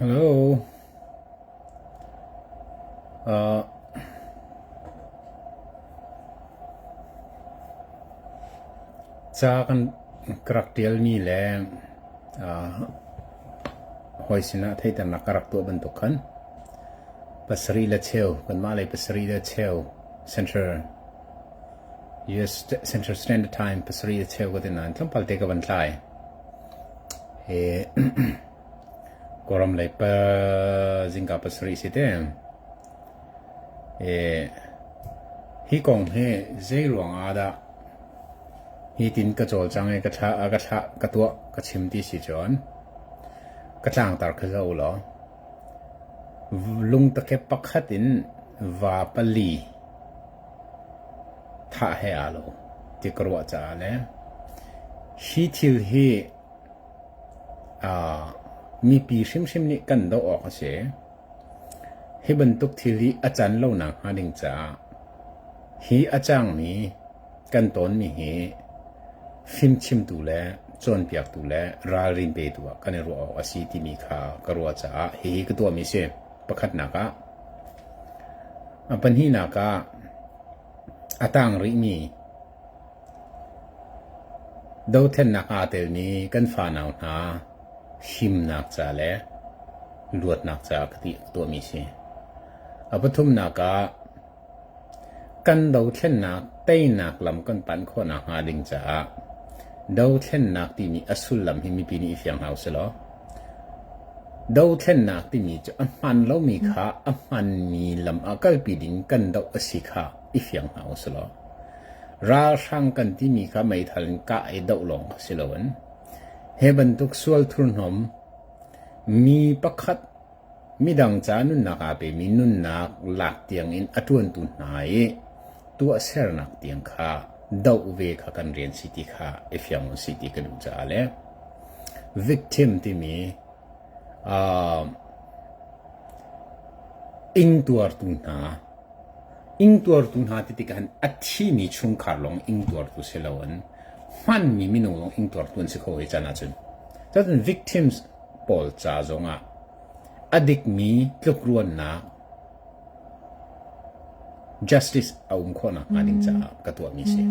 Hello. Uh, ca kan ka rak ṭialmi le uh, hawi sinah theihternak ka rak tuah bantuk khan pasarih le cheu kanmah lei pasarih le cheu Central US Central Standard Time pasarih le cheu ka ti nain tlawmpal te ka van tlai. Hi Kawlram lei pa zingka pasarih si te. Hi kong hi zei ruang ah dah hi tin ka cawlcang i ka thlah ka thlah ka tuah ka chim ti si cun ka tlangtar kha zoh ulaw lungtakep pakhat in va pali thah he aa lo ti ka ruah caah le hi thil hi mipi hrimhrim nih kan doh awk a si. Hi bantuk thil hi a can lo nakhnga ding caah hi a cangmi kan tawnmi hi fimchimtu le cawnpiaktu le ralrin petu ah kan i ruah awk a si timi kha ka ruah caah hihi ka tuahmi a si. Pakhatnak ah. A pahnihnak ah a tang rihmi Dothlennak aa telmi kan fanau hna himnak ca le luatnak caah ka tuahmi a si. A pathumnak ah kan dothlennak teinak lam kan panh khawh nakhnga ding caah dothlennak timi a sullam hi mipi nih i fiang hna usih law dothlennak timi cu a hmaan lomi kha a hmaanmi lam ah kalpi ding kan doh a si kha i fiang hna usih law Ralhrang kan timi kha meithal in kah i doh lawng kha si loin hi bantuk sual thurhnawm mi pakhat midang ca nunnak aa pemi nunnak lak tiangin a ṭuantu hna i tuahsernak tiang kha doh ve kha kan rian si ti kha i fiang usih ti ka duh caah le victim timi uh, ingtuartu hna Ingtuartu hna ti tikah hin a thimi chungkhar lawng ingtuartu si loin hmanmi minung lawng ingtuartu an si kho hi caan ahcun. Cun victims pawl ca zongah a dikmi tlukruannak justice a um khawh nakhnga ding caah ka tuahmi si.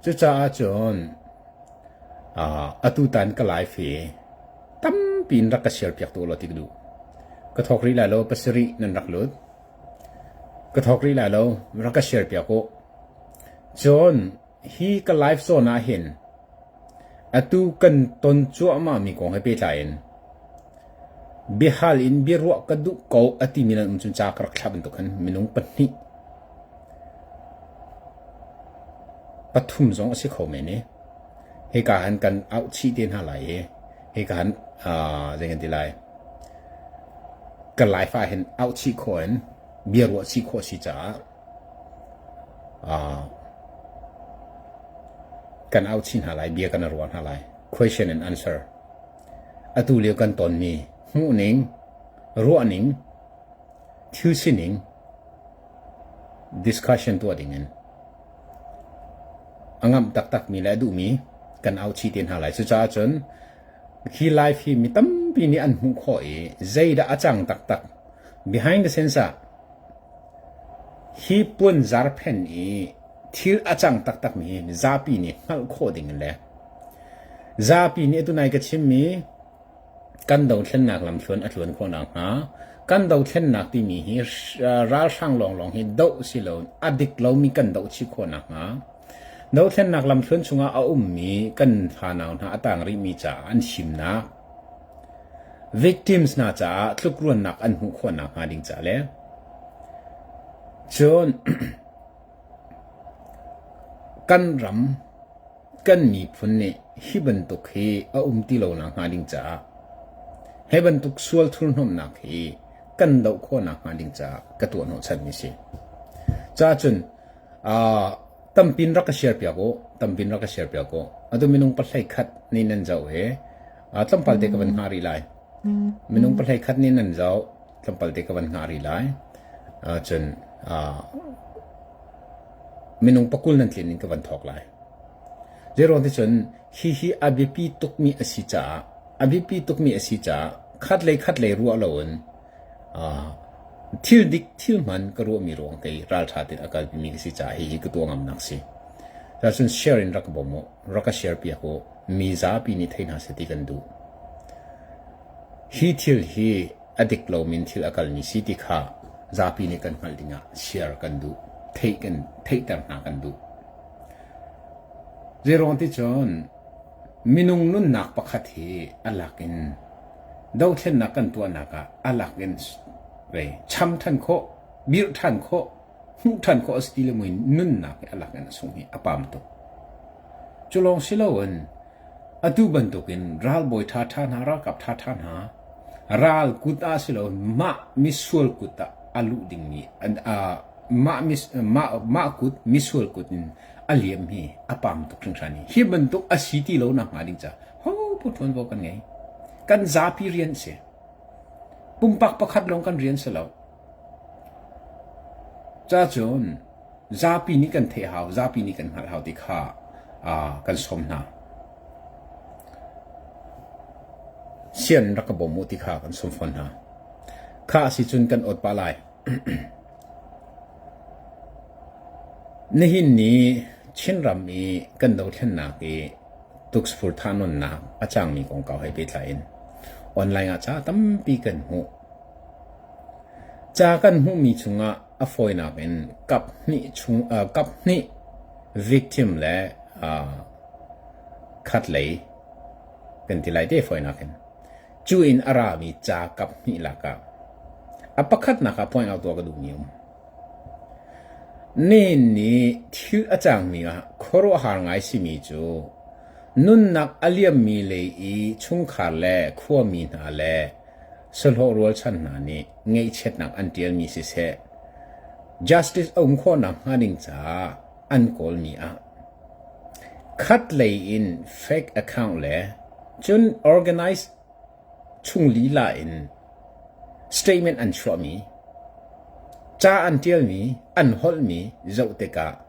Cucaah cun atutan ka live hi tampi in rak ka share piak tu law ti ka duh. Ka thawk rih lai lo pasarih nan rak lut. Ka thawk rih lai lo rak ka share piak u. Cun hi ka live zawn ah hin atu kan ton cuahmah mi kong he pehtlai in biahal in biaruah ka duh ko a timi nan um cun ca ka rak thlah bantuk khan minung pahnih pathum zong a si kho men i hika han kan auh chih te hna lai i hika han zei kan ti lai ka life ah hin auh chih khawh in bia ruah chih khawh si caah kan auh chih hna lai bia kan ruah hna lai question and answer atu lio kan tonmi hmuhning ruahning thil sining discussion tuah dingin a ngamh taktakmi le a duhmi kan auh chih te hna lai. Cucaah cun hi live hi mi tampi nih an hmuh khawh i zeidah a cang taktak behind the scenes ah hi puanzar phen i thil a cang taktakmi hi zapi nih hngalh khawh ding le zapi nih atu nai ka chimmi Kan dothlennak lamthluan a tluan khawh nakhnga kan dothlennak timi hi ralhrang lawnglawng hi doh si loin a dik lomi kan doh chih khawh nakhnga dothlennak lamthluan chungah a ummi kan fanau hna a tang rihmi caah an himnak victims hna caah tlukruannak an hmuh khawh nakhnga ding ca le cun kan ram Kan miphun nih hi bantuk hi a um ti lo nakhnga ding caah hi bantuk sual thurhnawmhnak hi kan doh khawh nakhnga ding caah ka tuah hnawhchanmi si. Cacun uh, tampin rak ka share piak u, tampin rak ka share piak u. Atu minung pahlei khat nih nan zoh hi uh, tlawmpal te ka van hngah rih lai. Minung pahlei khat nih nan zoh, tlawmpal te ka van hngah rih lai. Uh, cun uh, minung pakul nan tlin in ka van thawk lai. Zeiruang ti cun hihi a biapi tukmi a si caah a biapi tukmi a si caah Khat lei khat lei ruah loin thil dik thil hman ka ruahmi ruang kei ralṭha tein a kalpimi ka si caah hihi ka tuah ngamnak si. Cun share in rak ka bawm u, rak ka share piak u, mi zapi nih thei hna seh ti kan duh. Hi thil hi a dik lomi in thil a kalmi si ti kha zapi nih kan hngalh dingah share kan duh, theih kan theihter hna kan duh. Zeiruang ti cun minung nunnak pakhat hi a lak in dothlennak kan tuahnak ah a lak in cham ṭhan khawh, birh ṭhan khawh, hmuh ṭhan khawh a si ti le mui nunnak hi a lak in a sung hi a pam tuk. Cu lawng si loin atu bantukin ralbawi ṭhaṭha hna, ralkap ṭhaṭha hna ral kut ah si loin mah misual kut ah a luh dingmi mah mah kut misual kut in a liam hi a pam tuk hringhran i hi bantuk a si ti lo nak hnga ding ca hopo ṭuanvo kan ngei. Kan zapi rian si. Pumpak pakhat lawng kan rian si lo. Cacun zapi nih kan theih hau, zapi nih kan hngalh hau ti kha kan sawm hna. Sian rak ka bawm u ti kha kan sawm fawn hna. Kha si cun kan awt pah lai. Nihin ni Chinram i kan dothlennak i tuksfur thahnawnnak a cangmi kongkau he pehtlai in online ah ca tampi kan hmuh. Ca kan hmuhmi chungah a fawinak in kap hnih chung kap hnih victim le khatlei kan ti lai te fawinak in. Cu in a rami ca kap hnih lakah a pakhatnak ah point out tuah ka duhmi um. Nihin ni thil a cangmi ah khuaruahhar ngai simi cu nunnak a liammi lei i chungkhar le khuami hna le sahlawh rualchan hna nih ngaihchiatnak an ṭialmi siseh, justice a um khawhnak hnga ding caah an kawlmi ah khatlei in fake account le cun organize chung lila in statement an chuahmi, ca an ṭialmi, an holhmi zoh tikah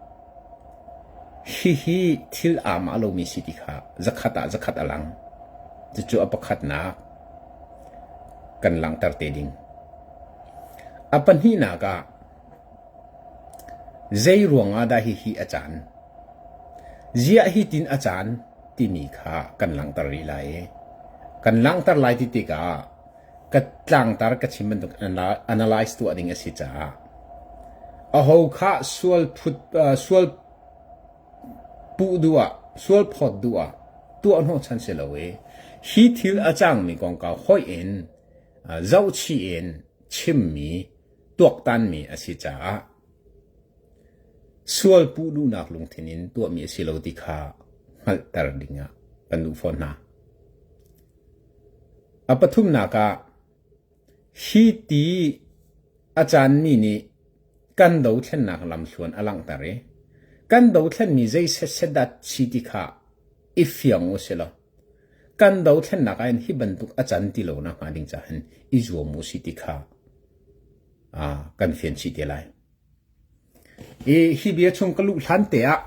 hihi thil aa mah lomi si ti kha zakhat ah zakhat a lang. Cucu a pakhatnak kan langhter te ding. A pahnihnak ah zei ruangah dah hihi a caan? Ziah hi tin a caan timi kha kan langhter rih lai i kan langhter lai ti tikah ka tlangtar ka chim bantuk analyze tuah ding a si caah aho kha sual phut sual puh duh ah sual phawt duh ah tuah hnawhchan si lo i hi thil a cangmi kongkau hoih in zohchih in chimmi tuaktanmi a si caah sual puh duhnak lungthin in tuahmi a si lo ti kha hngalhter dingah kan duh fawn hna. A pathumnak ah hi ti a caanmi nih kan dothlennak lamthluan a langhter i kan dothlenmi zei setset dah si ti kha i fiang u si law kan dothlennak ah hin hi bantuk a can ti lo nakhnga ding caah hin i zuam u si ti kha kan fian chih te lai. I hi bia chung ka luh hlan te ah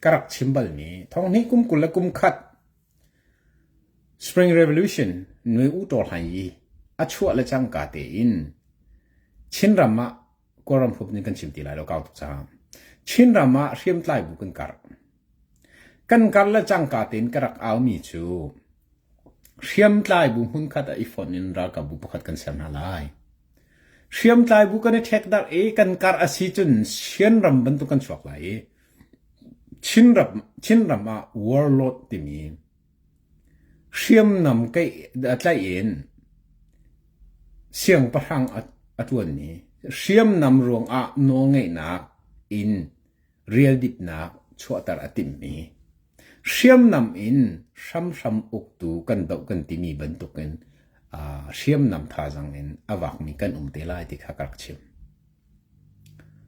ka rak chim balmi thonghnih kum 20 le kum khat Spring Revolution nui u ṭawl han i a chuah le cangka tein Chinram ah Kawlram huap ning kan chim ti lai lo kau tuk caah Chinram ah hriamtlai bu kan karh. Kan karh le cangka tein ka rak aumi cu hriamtlai bu hmunkhat ah i fonh in ralkap bu pakhat kan ser hna lai. Hriamtlai bu kan i ṭhekdarh i kan karh a si cun Chinram bantuk kan chuak lai i Chinram ah warlord timi hriamnam tlaih in siangpahrang a ṭuanmi hriamnam ruangah nawlngeihnak in rialdipnak chuahter a timhmi hriamnam in hramhram uktu kan doh kan timi bantukin hriamnam thazaang in a vakmi kan um te lai ti kha ka rak chim.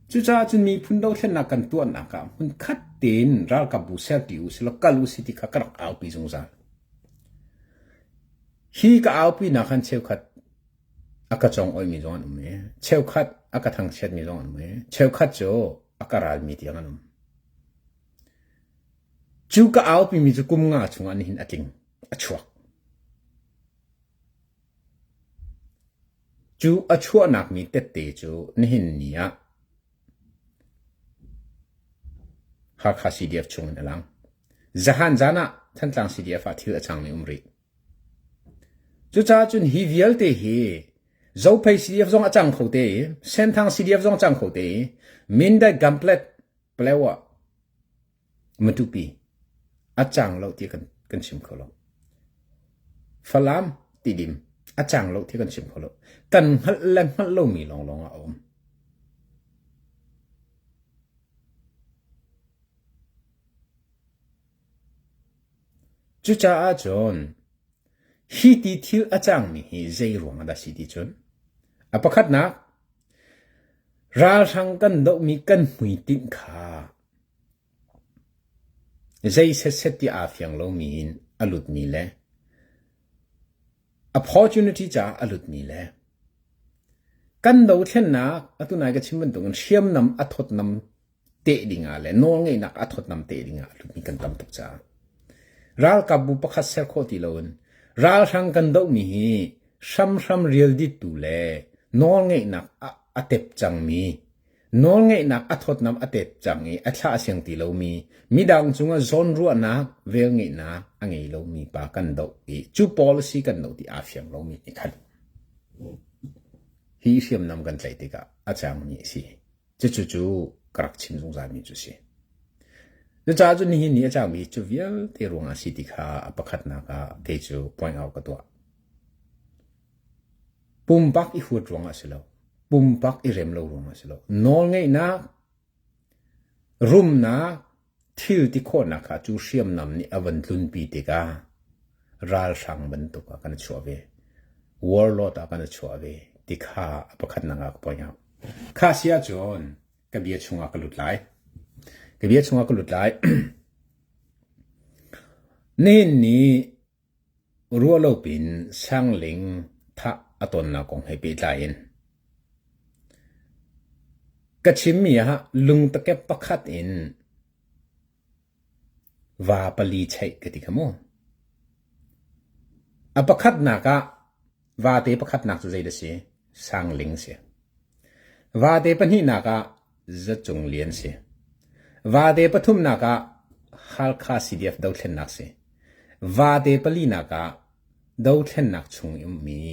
Cucaah cun miphun dothlennak kan tuahnak ah hmunkhat tein ralkapbu serṭi u silaw kal u si ti kha ka rak aupi zungzal. Hi ka aupinak han cheukhat a ka congoihmi zong an um i cheukhat a ka thangchiatmi zong an um i cheukhat cu a ka ralmi tiang an um. Cu ka aupimi cu kum nga chungah nihin a tling, a chuak. Cu a chuahnak mi tette cu nihin ni ah Hakha CDF chung in a lang. Zahan zan ah Thantlang CDF ah thil a cangmi um rih. Cucaah cun hi vialte hi Zophei CDF zong a cang kho te i, Senthang CDF zong a cang kho te i, Mindat Gamplet Palewa Matupi a cang lo ti kan, kan chim kho lo. Falam Tidim a cang lo ti kan chim kho lo. Kan hngalh le hngalh lomi lawnglawng ah a um. Cucaah cun hi ti thil a cangmi hi zei ruang ah dah si ti cun a pakhatnak ralhrang kan dohmi kan hmuitinh kha zei setset ti aa fiang lomi in a lutmi le opportunity caah a lutmi le kan dothlennak atu nai ka chim bantukin hriamnam a thawtnam teh dingah le nawlngeihnak a thawtnam teh dingah a lutmi kan tam tuk caah ralkapbu pakhat ser khawh ti loin ralhrang kan dohmi hi hramhram rialdittu le nawlngeihnak a tep cangmi nawlngeihnak a thawtnam a tep cang i a thlah siang ti lomi midang cungah zawnruahnak velngeihnak a ngei lomi pa kan doh i cu policy kan doh ti aa fiang lomi nih khan hi hriamnam kan tlaih tikah a cangmi a si. Cucu cu ka rak chim zungzalmi cu si. Cucaah cun nihin ni a cangmi cu vialte ruangah si ti kha a pakhatnak ah kei cu point out ka tuah. Pumpak i huat ruangah si lo. Pumpak i rem lo ruangah si lo. Nawlngeihnak, rumnak, thil ti khawhnak kha cu hriamnam nih a van tlunpi tikah ralhrang bantuk ah kan chuah ve. Warlord ah kan chuah ve ti kha a pakhatnak ah ka point out. Kha si ahcun ka bia chungah ka lut lai. Ka bia chungah ka lut lai. Nihin ni Ruahlopin Sangling thah a tonnak kong he pehtlai in ka chimmi ah lungtakep pakhat in va pali cheih ka ti kha mu. A pakhatnak ah vate pakhatnak cu zeidah si? Sangling si. Vate pahnihnak ah Zacung Lian si. Vate pathumnak ah Halkha CDF dothlennak si. Vate palinak ah dothlennak chung i ummi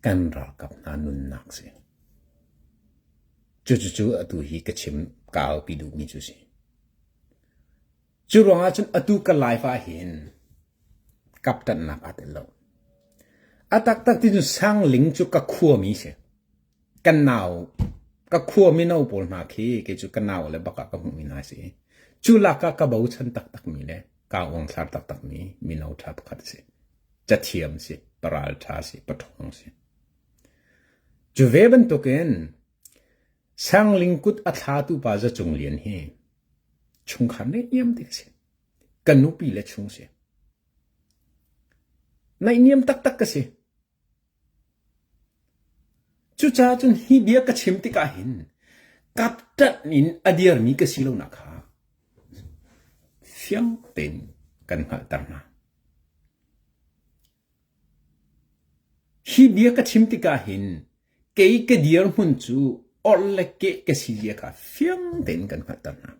kan ralkap hna nunnak si. Cucucu atu hi ka chim ka aupi duhmi cu si. Cu ruangah cun atu ka life ah hin kapṭanhnak aa tel lo. A taktak ti cun Sangling cu ka khuami si. Kan nau, ka khua mino pawl hna khi kei cu ka nau le bak ah ka hmuhmi hna si. Cu lak ah ka bochan taktakmi le kaa uangthlar taktakmi mino ṭha pakhat a si. Cathiam si, paral ṭha si, paṭhawng si. Cu ve bantukin Sangling kut a thlatu pa Za Cung Lian hi chungkhar neihniam te ka si. Ka nupi le chung si. Naihniam taktak ka si. Cucaah cun hi bia ka chim tikah hin kapṭanh in a dirmi ka si lonak kha fiang tein kan hngalhter hna. Hi bia ka chim tikah hin kei ka dirhmun cu orh le keh ka si zia kha fiang tein kan hngalhter hna.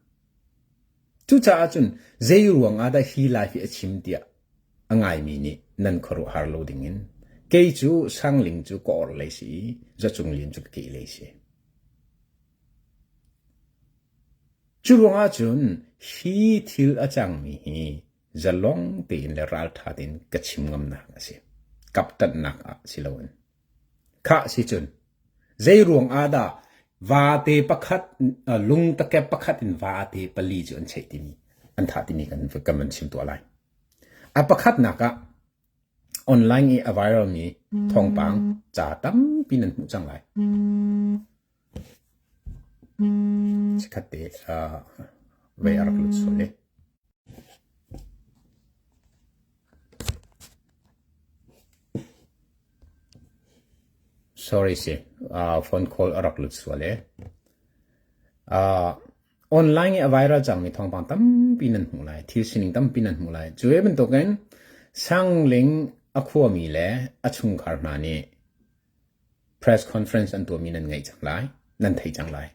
Cucaah cun zei ruang ah dah hi lai hi a chim tiah a ngaimi nih nan khuaruahhar lo dingin kei cu Sangling cu ka orhlei si i Zacung Lian cu ka kehlei si. Cu ruangah cun hi thil a cangmi hi zalong tein le ralṭha tein ka chim ngamnak a si. Kapṭanhnak ah si loin. Khah si cun zei ruang ah dah vate pakhat lungtakep pakhat in vate pali cu an cheih timi an thah timi kan kan van chim tuah lai. A pakhatnak ah online i a viral mi thawngpang ca tampi nan hmuh cang lai. Chikkhat te vei a rak lut sual i. Sorry si, uh, phone call a rak lut sual e. Uh, online i a viral cangmi thawngpang tampi nan hmuh lai, thil sining tampi nan hmuh lai. Cu ve bantukin Sangling a khuami le a chungkhar hna nih. Press conference an tuahmi nan ngaih cang lai, nan thei cang lai.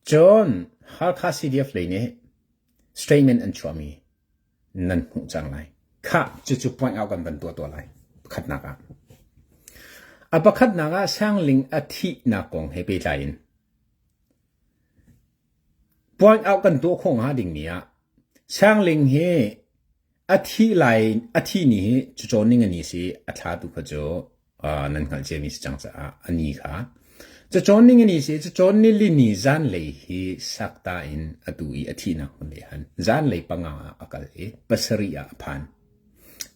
Cun Halkha CDF lei nih statement an chuahmi nan hmuh cang lai. Khah, cucu point out kan van tuah tuah lai. Pakhatnak ah. A pakhatnak ah Sangling a thihnak kong he pehtlai in point out kan tuah khawh hnga dingmi ah Sangling hi a thih lai a thih ni hi cucawn ning a ni si a thla tu kha cu nan hngalh ciami si cang caah a ni kha cacawn ning a ni si cacawn ni lini zanlei hi sakta in atu i a thihnak hmun lei han zanlei panga ah a kal i pasarih ah a phan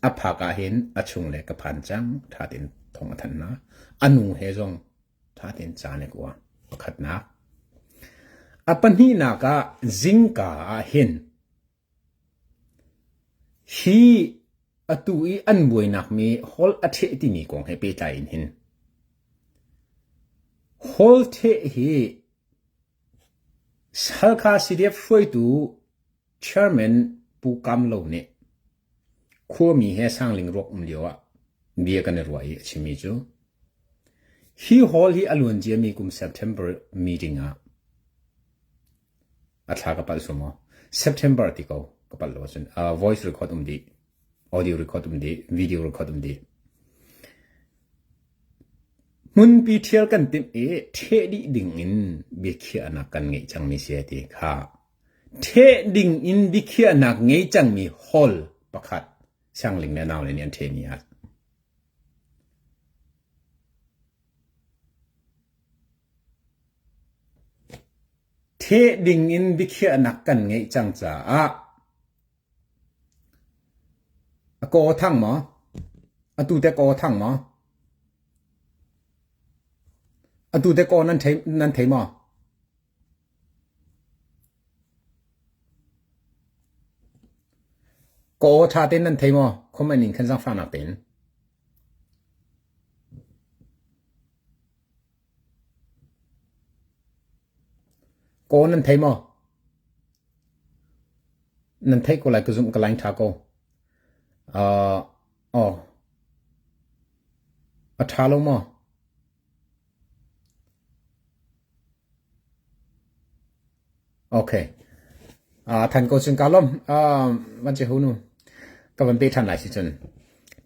a phak ah hin a chung le ka phan cang tha tein thong a thanh hna a nu he zong tha tein ca ne kua pakhatnak a pahnihnak ah zingka ah hin Hi atu i an buainak mi hol a ṭheh timi kong he pehtlai in hin hol ṭheh hi Halkha CDF hruaitu chairman Pu Kam Lo nih khuami he Sangling ruak um lio ah bia kan i ruah i a chimmi cu hi hall hi a luan ciami kum September meeting ah A thla ka palh suam maw? September ti ko ka palh lo ahcun uh, voice record um dih, audio record um dih, video record um dih. Hmunpi thial kan timh i ṭheh dih ding in biakhiahnak kan ngeih cangmi si ti kha ṭheh ding in biakhiahnak ngei cangmi hall pakhat Siangling le naule nih an ṭhehmi ah Theh dingin biakhiahnak kan ngeih cang caah a kaw thang maw? Atu teh kaw thang maw? Atu teh kaw nan thei, nan thei maw? Ka aw ṭha tein nan thei maw? Comment in khan zaangfahnak tein. Kaw nan thei maw? Nan theih ko lai ka zumh ka line ṭha ko. Uh, oh. A ṭha lo maw? Okay. Uh, than ko cun ka lom. Uh, van che hu nu. Ka van pe ṭhan lai si cun.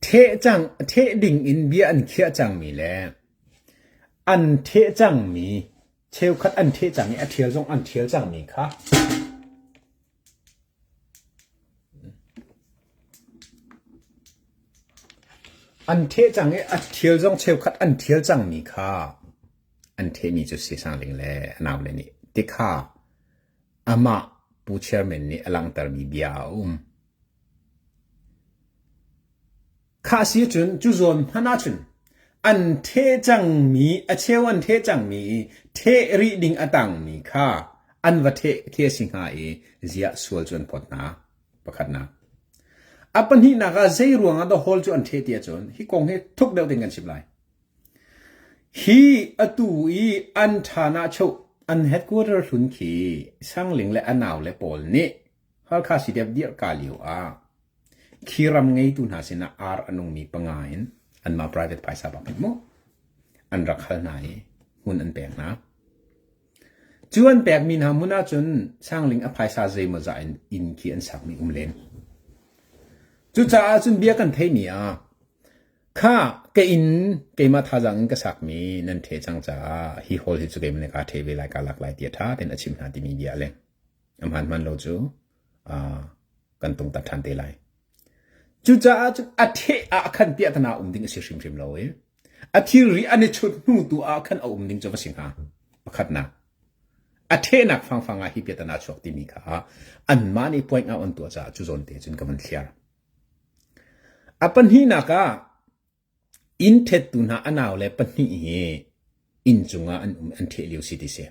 Theh cang, theh ding in bia an khiah cangmi le an theh cangmi cheukhat an theh cang i a ṭhial zong an ṭhial cangmi kha an ṭheh cang i a ṭhial zong cheukhat an ṭhial cangmi kha an ṭhehmi cu Sisang Ling le a naule nih tikha amah Pu Chairman nih a langhtermi bia a um. Khah si cun cu zawn hmanh ahcun an ṭheh cangmi a cheu an ṭheh cangmi i ṭheh rih ding a tangmi kha an va ṭheh khi a si hnga i ziah sual cu an phawt hna. Pakhatnak. A pahnihnak ah zei ruangah dah hall cu an ṭheh ti ahcun hi kong hi thuk deuh ding kan chim lai. Hi atu i an ṭhanah cheu an headquarter hlun khi Sangling le a naule pawl nih Halkha CDF dirhka lio ah khi ram ngeitu hna sinah ar a nungmi panga in anmah private phaisa bak in mu an rak hal hna i hmun an pek hna. Cu an pekmi hna hmun ahcun Sangling a phaisa zeimawzah in inn khi an sakmi um len. Cucaah cun bia kan theimi ah kha ka inn keimah thazaang in ka sakmi nan ṭhe cang caah hi hall hi cu keimah nih kaa ṭhe ve lai kaa lak lai ti a ṭha tein a chim hna timi bia a leng. A hmaan hmaan lo cu kan tungtat ṭhan te lai. Cucaah cun a ṭheh ah khan piahtana um ding a si hrimhrim lo i a thilri an i chut hnu tu ah khan a um ding cu va si hnga. Pakhatnak. A ṭhehnak fangfang ah hi piahtana chuak timi kha anmah nih point out an tuah caah cu zawn te cun ka van thliar. A pahnihnak ah inn ṭhettu hna a naule pahnih hi inn cungah an um an ṭheh lio si ti si.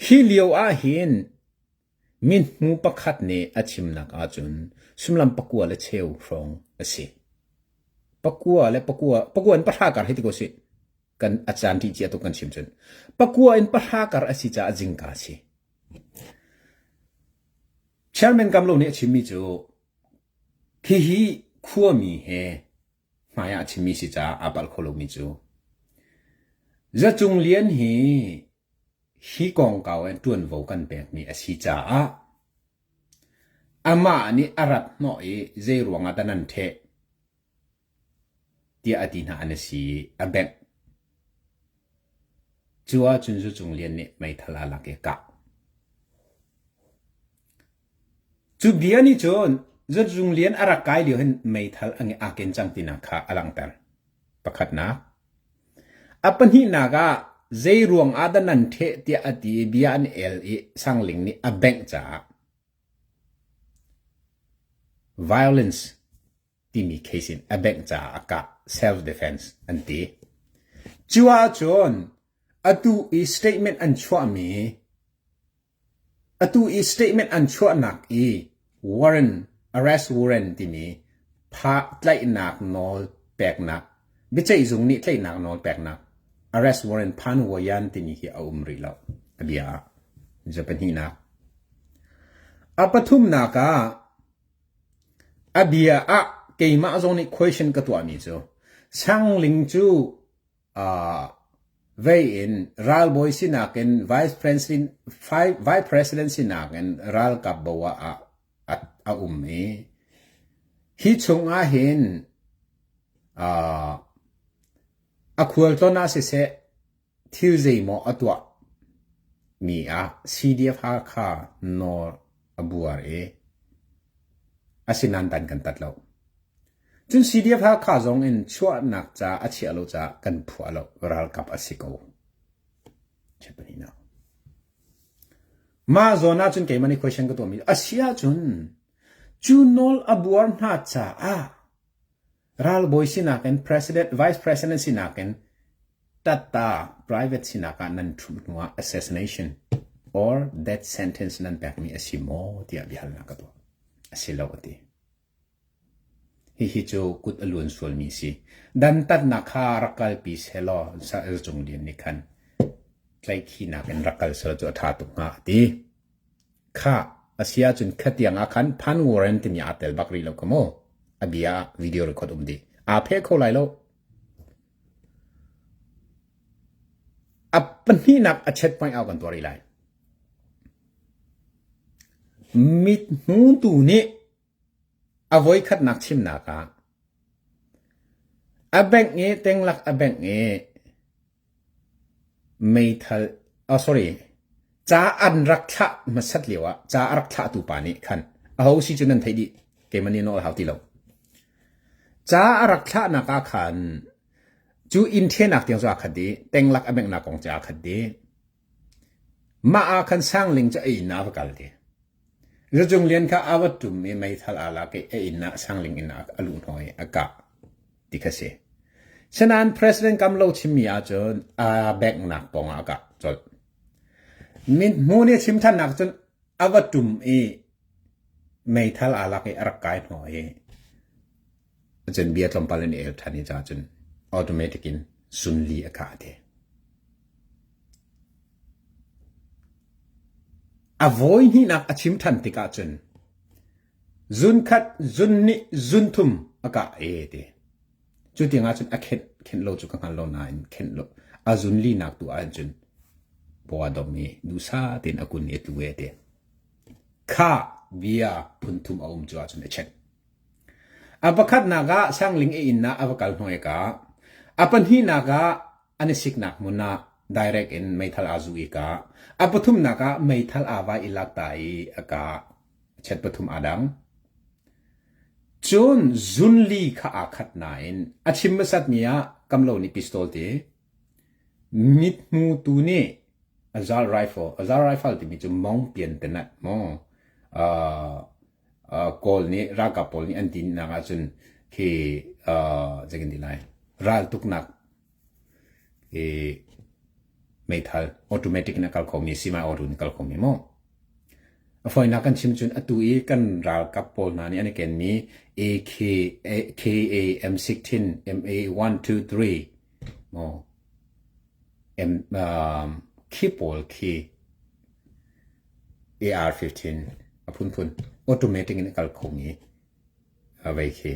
Hi lio ah hin mithmu pakhat nih a chimnak ahcun sumlam pakua le cheu hrawng a si. Pakua le pakua, pakua in pahra kar hei ti ko sih. Kan a caan ṭih cia tuk kan chim cun. Pakua in pahra kar a si caah zingka a si. Chairman Kamlo nih a chimmi cu hihi khuami he hmai ah a chimmi si caah aa palh kho lomi cu. Za Cung Lian hi hi kongkau in ṭuanvo kan pekmi a si caah amah nih a rat hnawh i zeiruang ah dah nan ṭheh tiah a ti hna an si i a bengh. Cu ahcun Zu Cung Lian nih meithal a lak i a kah. Cu bia nih cun Zu Cung Lian a rak kai lio hin meithal a aa ken cang tinak kha a langhter. Pakhatnak. A pahnihnak ah zei ruang ah dah nan ṭheh tiah a ti i bia an el i Sangling nih a bengh caah violence timi case in a bengh caah a kah self defense an ti. Cu ahcun atu i statement an chuahmi Atu i statement an chuahnak i warrant arrest warrant timi tlaihnak nawl peknak biaceihzung nih tlaihnak nawl peknak arrest warrant phan wayan timi hi a um rih lo a bia ah. Pahnihnak. A pathumnak ah a bia ah keimah zong nih question ka tuahmi cu Sangling cu vei in ralbawi sinak in vice president vice president sinak in ralkap bo ah a um i hi chung ah hin a khualtlawn ah siseh thil zeimaw a tuah mi ah CDF Hakha nawl a buar i asinain dan kan tat lo. Cun CDF Hakha zong in chuahnak ca a chiah lo caah kan phuah lo. Ralkap a si ko. Mah zawn ahcun keimah nih question ka tuahmi a si ahcun cu nawl a buar hna caah ralbawi sinak in president vice president sinak in tatta private sinak ah nan ṭhumh hnuah assassination or death sentence nan pekmi a si maw tiah biahalnak ka tuah. A si lo a ti. Hihi cu kut a luan sualmi si. Dantatnak kha rak kalpi sehlaw Cung Lian nih khan tlaihkhihnak in rak kal selaw cu a ṭha tuk hnga a ti. Khah, a si ahcun khatiang ah khan phan warrant timi aa tel bak rih lo kha mu. A bia ah video record um dih. Aa pheh kho lai lo. A pahnihnak a chet point out kan tuah rih lai. Mithmutu nih a voikhatnak chimnak ah a bengh i tenglak a bengh i meithal oh sorry ca an rak thlah hmasat lio ah ca a rak thlahtu pa nih khan aho si cu nan theih dih keimah nih nawl hau ti lo ca a rak thlahnak ah khan cu inn ṭhenak tiang cu aa khat dih tenglak a benghnak kong cu aa khat dih Mah ah khan Sangling cu a inn ah a va kal ti. Zacung Lian kha a va ṭum i meithal aa lak i a inn ah Sangling inn ah a luh hnawh i a kah ti kha si. Sinain President Kamlo chimmi ahcun aa benghnak pawng ah a kah colh. Mithmu nih chim ṭhannak cun a va ṭum i meithal aa lak i a rak kai hnawh i cun bia tlawmpal in el ṭhan i ca cun automatic in sunli a kah te. A vawi hnihnak a chim ṭhan tikah cun zunkhat, zunhnih, zunthum a kah e ti. Cu tiangah cun a khenh, khenh lo cu ka hngal lo nain khenh lo a zun linak tu ahcun paw a dom i duhsah tein a kun i a tlu e ti. Kha bia phunthum a um cu ahcun a check. A pakhatnak ah Sangling a inn ah a va kal hnuai ka. A pahnihnak ah an i siknak hmun ah direct in meithal aa zuh i ka. A pathumnak ah meithal aa vai i lak ta i a kah. Chet pathum aa dang. Cun zunli kha aa khat nain a chim hmasatmi ah kamlo nih pistol ti mithmutu nih Azal rifle Azal rifle timi cu mong pian tenat maw uh, Kawl nih ralkap pawl nih an ti nak ahcun khi zei kan ti lai raltuknak i meithal automatic in a kal khomi semi auto in a kal khomi mu a fawinak kan chim cun atu i kan ralkap pawl hna nih an i kenmi AK KA M16 MA 123 mu M khi pawl khi AR-15 a phunphun automatic in a kal khomi vei khi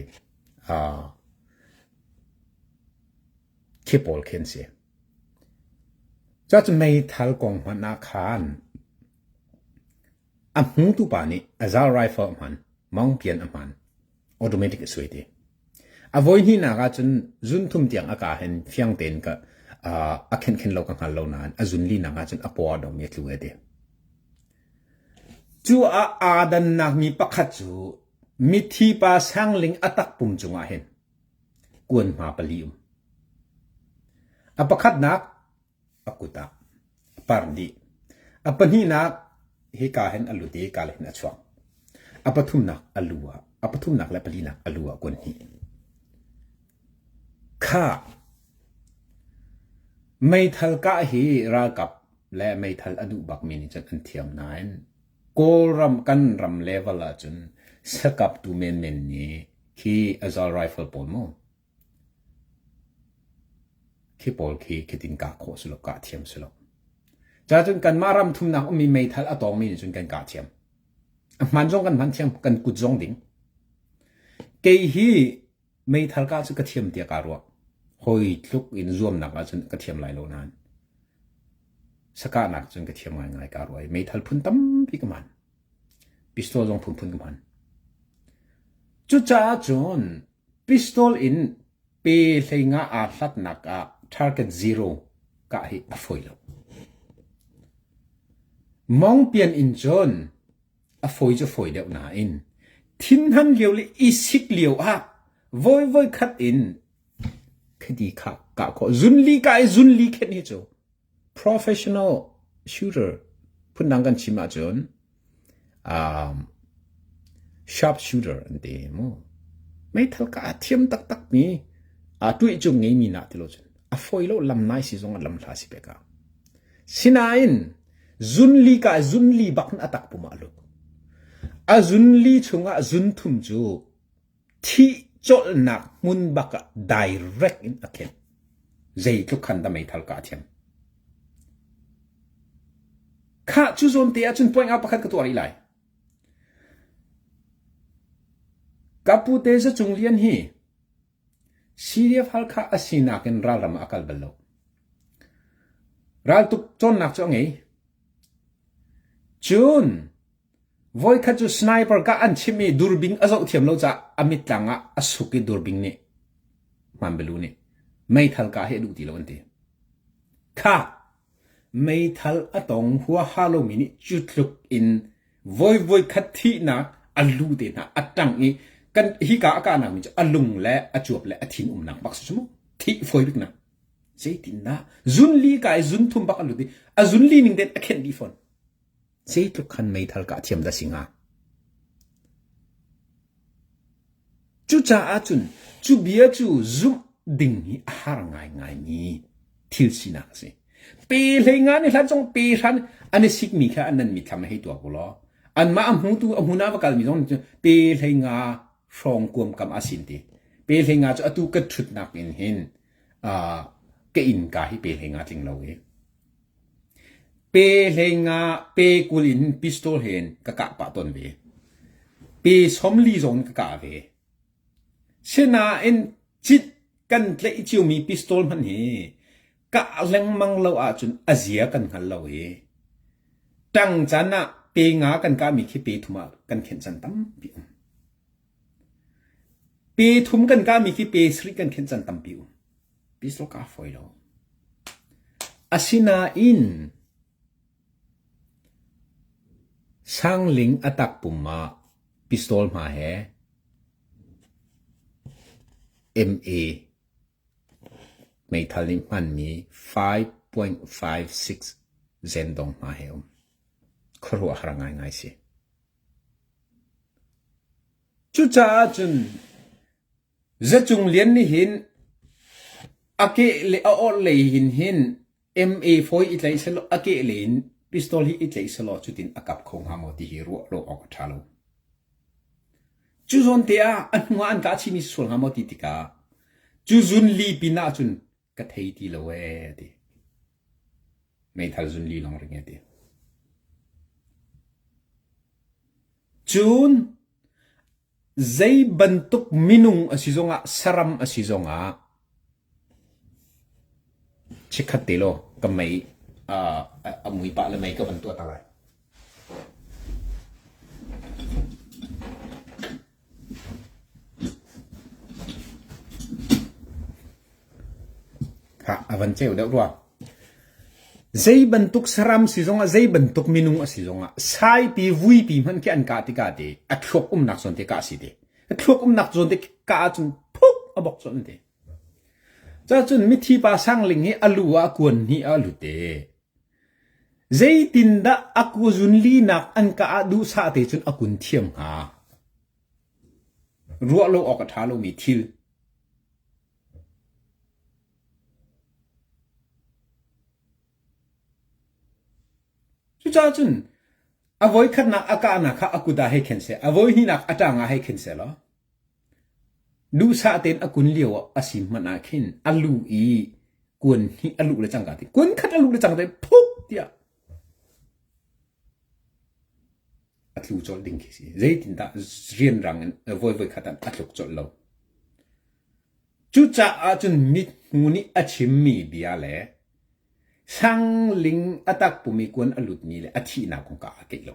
khi pawl khi an si. Cucu meithal kong hmanh ah khan a hmutu pa nih a zal rifle a hman, mawngpian a hman, automatic a suai ti. A voi hnihnak ahcun zunthum tiang a ka hin fiang tein ka a khenkhen lo ka hngal lo nain a zun linak ahcun a paw a dong i a tlu e ti. Cu ah aa dannak mi pakhat cu mithi pa sangling a takpum cungah hin kuan hma pali um. A pakhatnak a kut ah a par dih. A pahnihnak hika hin a lut i hika hin a chuak. A pathumnak a lu ah, a pathumnak le palinak a lu ah kuan hnih. Kha meithal kah hi ralkap le meithal a duh bakmi nih cun an thiam nain Kawlram kan ram level ahcun sakaptu menmen nih khi assault rifle pawl mu khi pawl khi khitin kah khawh si lo kah thiam si lo. Cacun kanmah ram thumnak ummi meithal a tawngmi nih cun kan kah thiam. A hman zong kan hman thiam, kan kut zong ding. Kei hi meithal kah cu ka thiam tiah kaa ruah. Hawi tluk in zuamnak ahcun ka thiam lai lo nain sakahnak cun ka thiam ngaingai kaa ruah i meithal phun tampi ka hman. Pistol zong phunphun ka hman. Cucaah cun pistol in pe hleinga aa hlatnak ah target zero kah hi a fawi lo. Mawngpian in cun a fawi cu fawi deuh nain thinhan lio le i sik lio ah voi voi khat in khiti kha kah khawh zunli ka i zunli khen hi cu professional shooter phundang kan chim ahcun um, sharp shooter an ti mu meithal ka a thiam taktak mi a tuih cung ngei mi na ti lo cun a fawi lo lam nai si zong lam hla si peka sinain Zunli ka zunli bak in a takpum ah a lut. A zunli chungah zunthum cu thih colhnak hmun bak ah direct in a khen. Zeitluk khan dah meithal ka thiam. Khah cu zawn te ahcun point out pakhat ka tuah rih lai. Ka pu te Za Cung Lian hi CDF Halkha a sinak in ralram ah a kal bal lo. Raltuk cawnnak cu a ngei. Cun voikhat cu sniper kah an chimh i durbing a zoh thiam lo caah a mittlang ah a suk i durbing nih hmanbelu nih meithal kah hi a duh ti lo an ti. Kha meithal a tong huaha lomi nih cu tluk in voi voikhat thihnak a lu te hna a ṭang i kan hika a kahnak mi cu a lung le a cuap le a thin umnak bak si mu thih fawi bik nak zeitindah zunli ka i zun thum bak a lut i a zunli ning ten a khenh dih fawn zeitluk khan meithal kah thiam dah si hnga Cucaah cun cu bia cu zumh ding hi a har ngaingaimi thil sinak a si. Pe hlei nga nih hlan zong pe hran an i sikmi kha an nan mitthlam hei tuak u law anmah a hmutu a hmun ah va kalmi zong nih pe hlei nga hrawng kuamkam a sin ti. Pe hlei nga cu atu ka ṭhutnak in hin uh, ka innka hi pe hlei nga tling lo i Pe hlei nga pe 20 in pistol he in ka kah pah tawn ve. Pe 40 zong in ka kah ve. Sinain cit kan tlaih ciomi pistol hmanh hi kah lengmang lo ahcun a zia kan hngal lo i ṭang caan ah pe nga kan kahmi khi pe thum ah kan khenh caan tampi um. Pe thum kan kahmi khi pe sarih kan khenh caan tampi um. Pistol ka fawi lo. Asinain Sangling a takpum ah pistol hma he MA meithal nih hmanmi 5.56 zendong hma he um. Khuaruahhar ngaingai si. Cucaah cun Za Cung Lian nih hin a keh le a orhlei hin hin MA fawi i tlaih selaw a kehlei in pistol hi i tlaih selaw cutin a kap kho hnga maw ti hi ruah lo awk a ṭha lo. Cu zawn te ah a hnu ah an kah chihmi si sual hnga maw ti tikah cu zun li pin ah cun ka thei ti lo ee ti. Meithal zun li lawng ring e ti. Cun Zei bantuk minung a si zongah saram a si zongah chikkhat te law ka mei. A mui pah le mei ka van tuah ta lai. Ha, a van ceu deuh rua. Zei bantuk saram si zongah, zei bantuk minung a si zongah, saipi, vuipi hmanh khi an kah tikah te, a thluak umnak zawn te kah si te. A thluak umnak zawn te kah ahcun phuk a bok zawn te. Cacun mithi pa sangling hi a lu ah kuan hnih a lut te. Zeitindah a kuzun linak an kah ah duhsah te cun a kun thiam hnga? Ruah lo awk a ṭha lomi thil. Cucaah cun a voikhatnak a kahnak kha a kut ah hei khen seh, a voihnihnak a ṭang ah hei khen seh law duhsah tein a kun lio ah a si hmanh ah khin a lu i kuan hnih a luh le cangka ti kuan khat a luh le cangka phuk tiah a tlu colh ding khi si. Zeitindah rianrang in voi voi khat ah a tluk colh lo. Cucaah cun mithmu nih a chimmi bia le sangling a takpum i kuan a lutmi le a thihnak kong ka aa keih lo.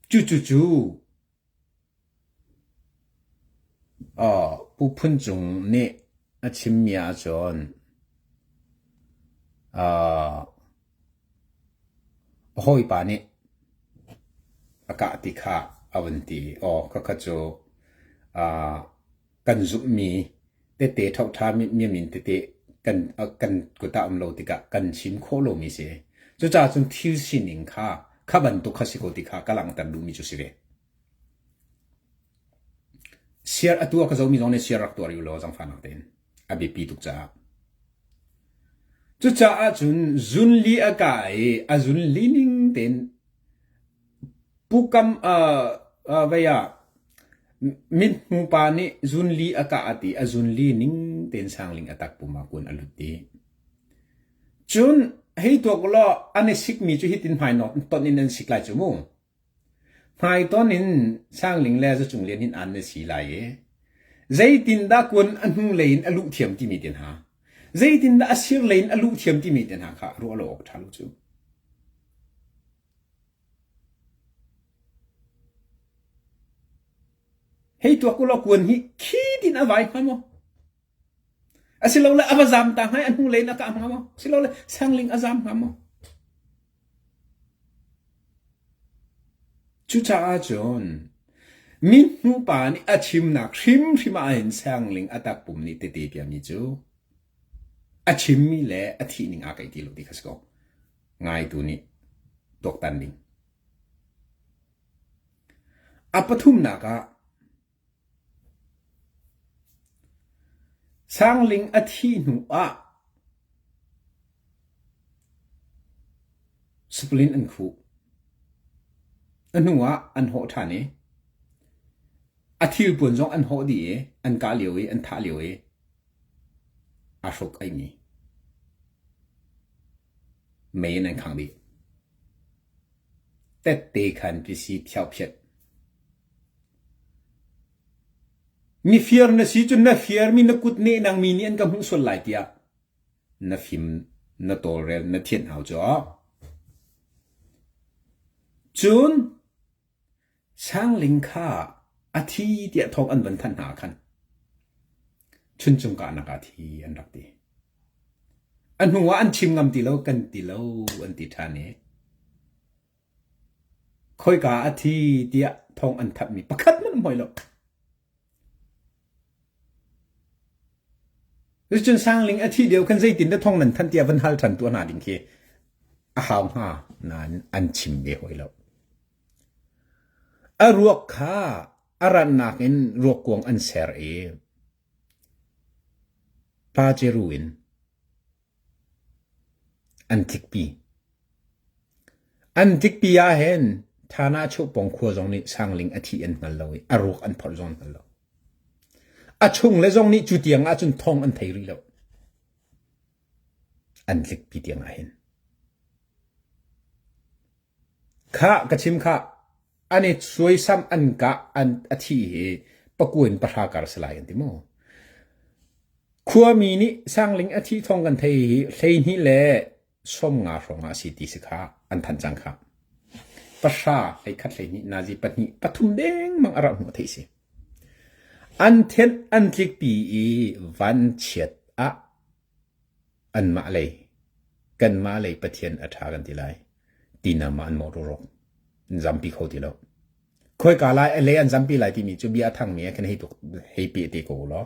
Cucucu Pu Phun Cung nih a chimmi ahcun a hawipa nih a kah ti kha a vun ti i aw khakha cu kan zumhmi tete ṭhoṭha mimin tete kan kan kut ah um lo tikah kan chim khawh lomi si. Cucaah cun thil sining kha kha bantuk kha si ko ti kha ka langhter duhmi cu si ve. Siar atu a ka zomi zong nih siar rak tuar u law zangfahnak tein a biapi tuk caah. Cucaah cun zunli a ka i a zunli ning tein Pukam vei ah mithmu pa nih zunli a kah a ti. A zunli ning tein sangling a takpum ah kun a lut dih. Cun hei tuak ulaw an i sikmi cu hitin hmainawt ton in an sik lai cu mu. Hmaiton in sangling le zacung lian hin an na si lai i zeitindah kun a hnulei in a luh thiam timi te hna zeitindah a sirlei in a luh thiam timi te hna kha ruah lo awk ṭha lo cu. Hei tuak ulaw kuan hi khi tin a vai hnga maw? Asilole a va zam ta hnga i a hnulei in a kah hnga maw? Asilole sangling a zam hnga maw? Cucaah cun mithmu pa nih a chimnak hrimhrim ah hin sangling a takpum nih tete piami cu a chimmi le a thihning aa keih ti lo ti kha si ko. Ngaitu nih tuaktan ding. A pathumnak ah Sangling a thih hnu ah splin an khuh. A hnu ah an hawh ṭhan i a thilpuan zong an hawh dih i an kah lio i an thah lio i aa hruk aimi mei in an khangh dih. Tette khan pisi phiauphiat. Mifir na si cun na firmi na kut nehnang mi nih an ka hmuh sual lai tiah na fim na tawlrel na thianh hau cu. Cun Sangling kha a thi tiah thawng an van thanh hna ah khan Chuncung kahnak ah thi an rak ti. A hnu ah an chim ngam ti lo kan ti lo an ti ṭhan i khoika a thi tiah thawng an thanhmi pakhat hmanh um hoi lo. Cun Sangling a thih lio khan zeitin dah thawng nan thanh tiah van hal ṭhan tuah hna ding khi a hau hnga nain an chim ve hoi lo. A ruak kha a rannak in ruakkuang an ser i paceru in an tlikpi. An tlikpi ahhin Thana Chuhpawng khua zong nih Sangling a thih an hngal lo i a ruak an phorh zong an hngal lo. A chungle zong nih cu tiang ahcun thawng an thei rih lo. An tlikpi tiang ahhin. Khah ka chim khah an i suaisam an kah an a thi hi pakua in pahra kar si lai an ti maw? Khuami nih Sangling a thih thawng kan thei hi 12 le 50 hrawng ah a si ti si kha an thanh cang kha. Pahra 11 12 nazi pahnih pathum dengmang a rauh hnu a theih si. An thenh an tlikpi i vanchiat ah anmah lei kanmah lei Pathian a ṭha kan ti lai. Tinam ah an mawh rawk an zampi kho ti lo. Khoika lai a lei an zampi lai timi cu bia a thangmi ah khin hei tuk hei pe te ko law.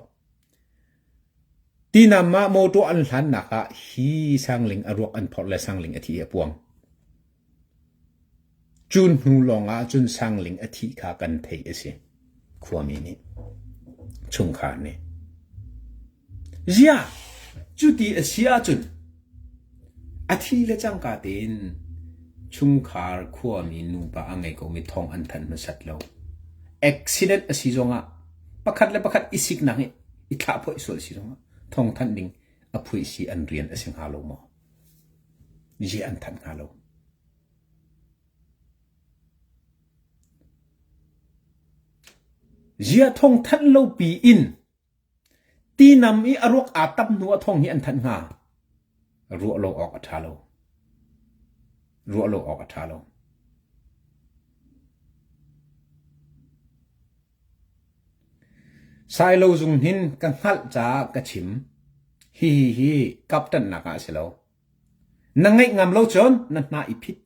Tinam ah motor an hlannak ah hi sangling a ruak an phorh le sangling a thi a puang. Cun hnu lawng ah cun sangling a thih kha kan theih a si. Khuami nih chungkhar nih. Ziah cuti a si ahcun a thi le cangka tein chungkhar khuami nupa a ngei komi thawng an thanh hmasat lo. Accident a si zongah pakhat le pakhat i siknak i i thlah phoih sual si zongah thawng thanh ding a phuih si an rian a si hnga lo maw? Ziah an thanh hnga lo? Ziah thawng thanh lo pi in Tinam i a ruak aa tam hnu ah thawng hi an thanh hnga. Ruah lo awk a ṭha lo. Ruah lo awk a ṭha lo. Sailo zung hin ka hngalh caah ka chim. Hihi hi kapṭanhnak ah a si lo. Na ngaih ngam lo cun na hna i phit.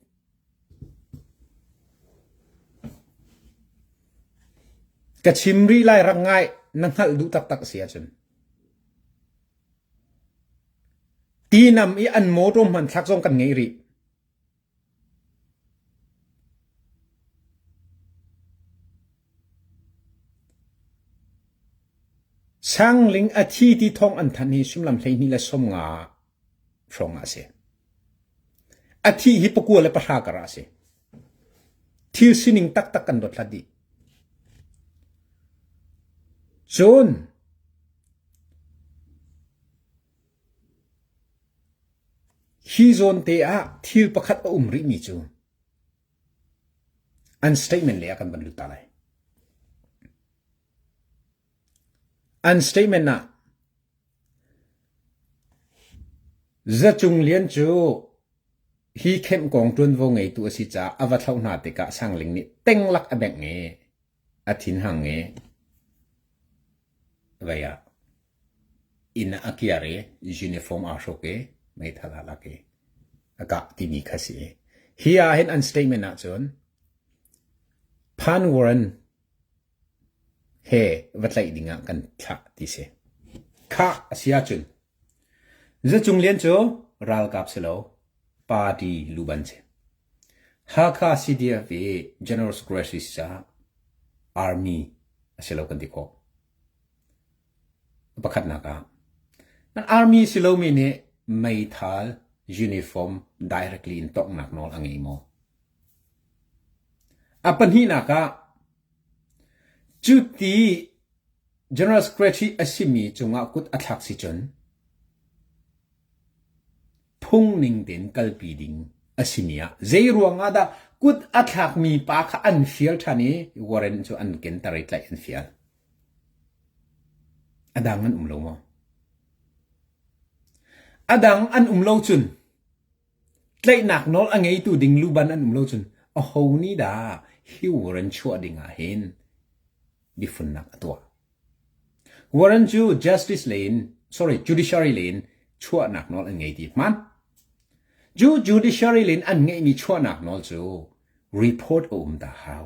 Ka chim rih lai rak ngai na hngalh duh taktak a si ahcun. Tinam i an mawṭaw hmanthlak zong kan ngei rih. Sangling a thi ti thawng an thanh hi suimilam 12 le 50 hrawng ah a si. A thih hi pakua le pahra kar ah a si. Thil sining taktak kan dothlat dih. Cun hi zawn te ah thil pakhat a um rihmi cu an statement lei ah kan van lut ta lai. An statement ah Za Cung Lian cu hi khenh kong ṭuanvo ngeitu a si caah a va thlauh hna tikah Sangling nih tenglak a bengh i a thinhang i vei ah inn ah a kiar i uniform aa hruk i meithal aa lak i a kah timi kha si. Hi ah hin an statement ahcun Phan Warren he va tlaih dingah kan thlah ti si. Khah a si ahcun Za Cung Lian cu ralkap si lo, party luban si. Hakha CDF i General Secretary si caah Army a si lo kan ti khawh. Pakhatnak ah, an army si lomi nih meithal uniform directly in tonghnak nawl a ngei maw? A pahnihnak ah, cuti General Secretary a simi cungah kut a thlak si cun phungning tein kalpi ding a simi ah zei ruangah dah kut a thlakmi pa kha an fial ṭhan i warrant cu an kenter i tlaih an fial. A dang an um lo maw? A dang an um lo cun tlaihnak nawl a ngeitu ding luban an um lo cun aho nih dah hi warrant chuah ding ah hin biafunnak a tuah? Warrant cu justice lei in sorry judiciary lei in chuahnak nawl an ngei ti hman. Cu judiciary lei in an ngeihmi chuahnak nawl cu report a um ta hau.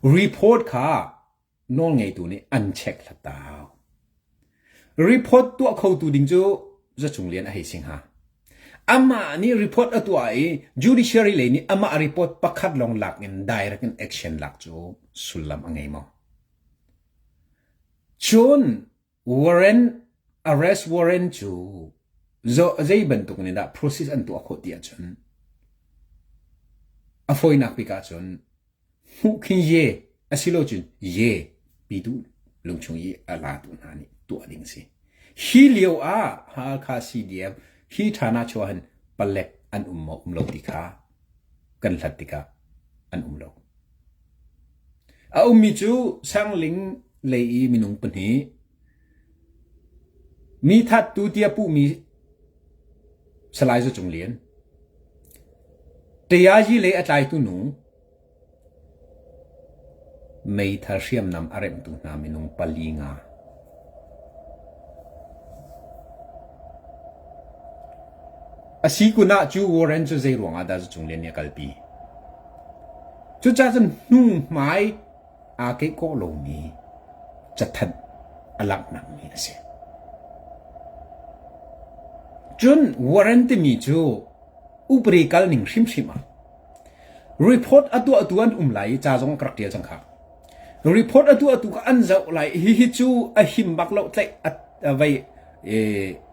Report kha nawlngeitu nih an check hlat ta hau. Report tuah khotu ding cu Za Cung Lian a hei si hnga. Amah nih report a tuah i judiciary lei nih amah report pakhat lawng lak in direct in action lak cu sullam a ngei maw? Cun warrant arrest warrant cu zei bantuk nih dah process an tuah khawh ti ahcun a fawinak bik ahcun hmuh khin ye asilo cun ye pitu lungchung i a latu hna nih tuah ding si. Hi lio ah Hakha CDF hi ṭhana chuah hin palek an um maw um lo ti kha kan hlat tikah an um lo. A ummi cu Sangling lei i minung pahnih. Mi thattu tiah puhmi Salai Za Cung Lian, Tayazi lei a tlaitu nu, meithal hriamnam a remhtu hna minung pali nga. A si kun ah cu Warren cu zei ruang ah dah Za Cung Lian nih a kalpi? Cucaah cun hnu hmai aa keihkawh lomi cathanh a langhnak mi a si. Cun warrant timi cu upadi kal ning hrimhrim ah report a tuahtu an um lai i ca zong ka rak ṭial cang kha. Report a tuahtu kha an zoh lai i hihi cu a him bak lo tlaih a vei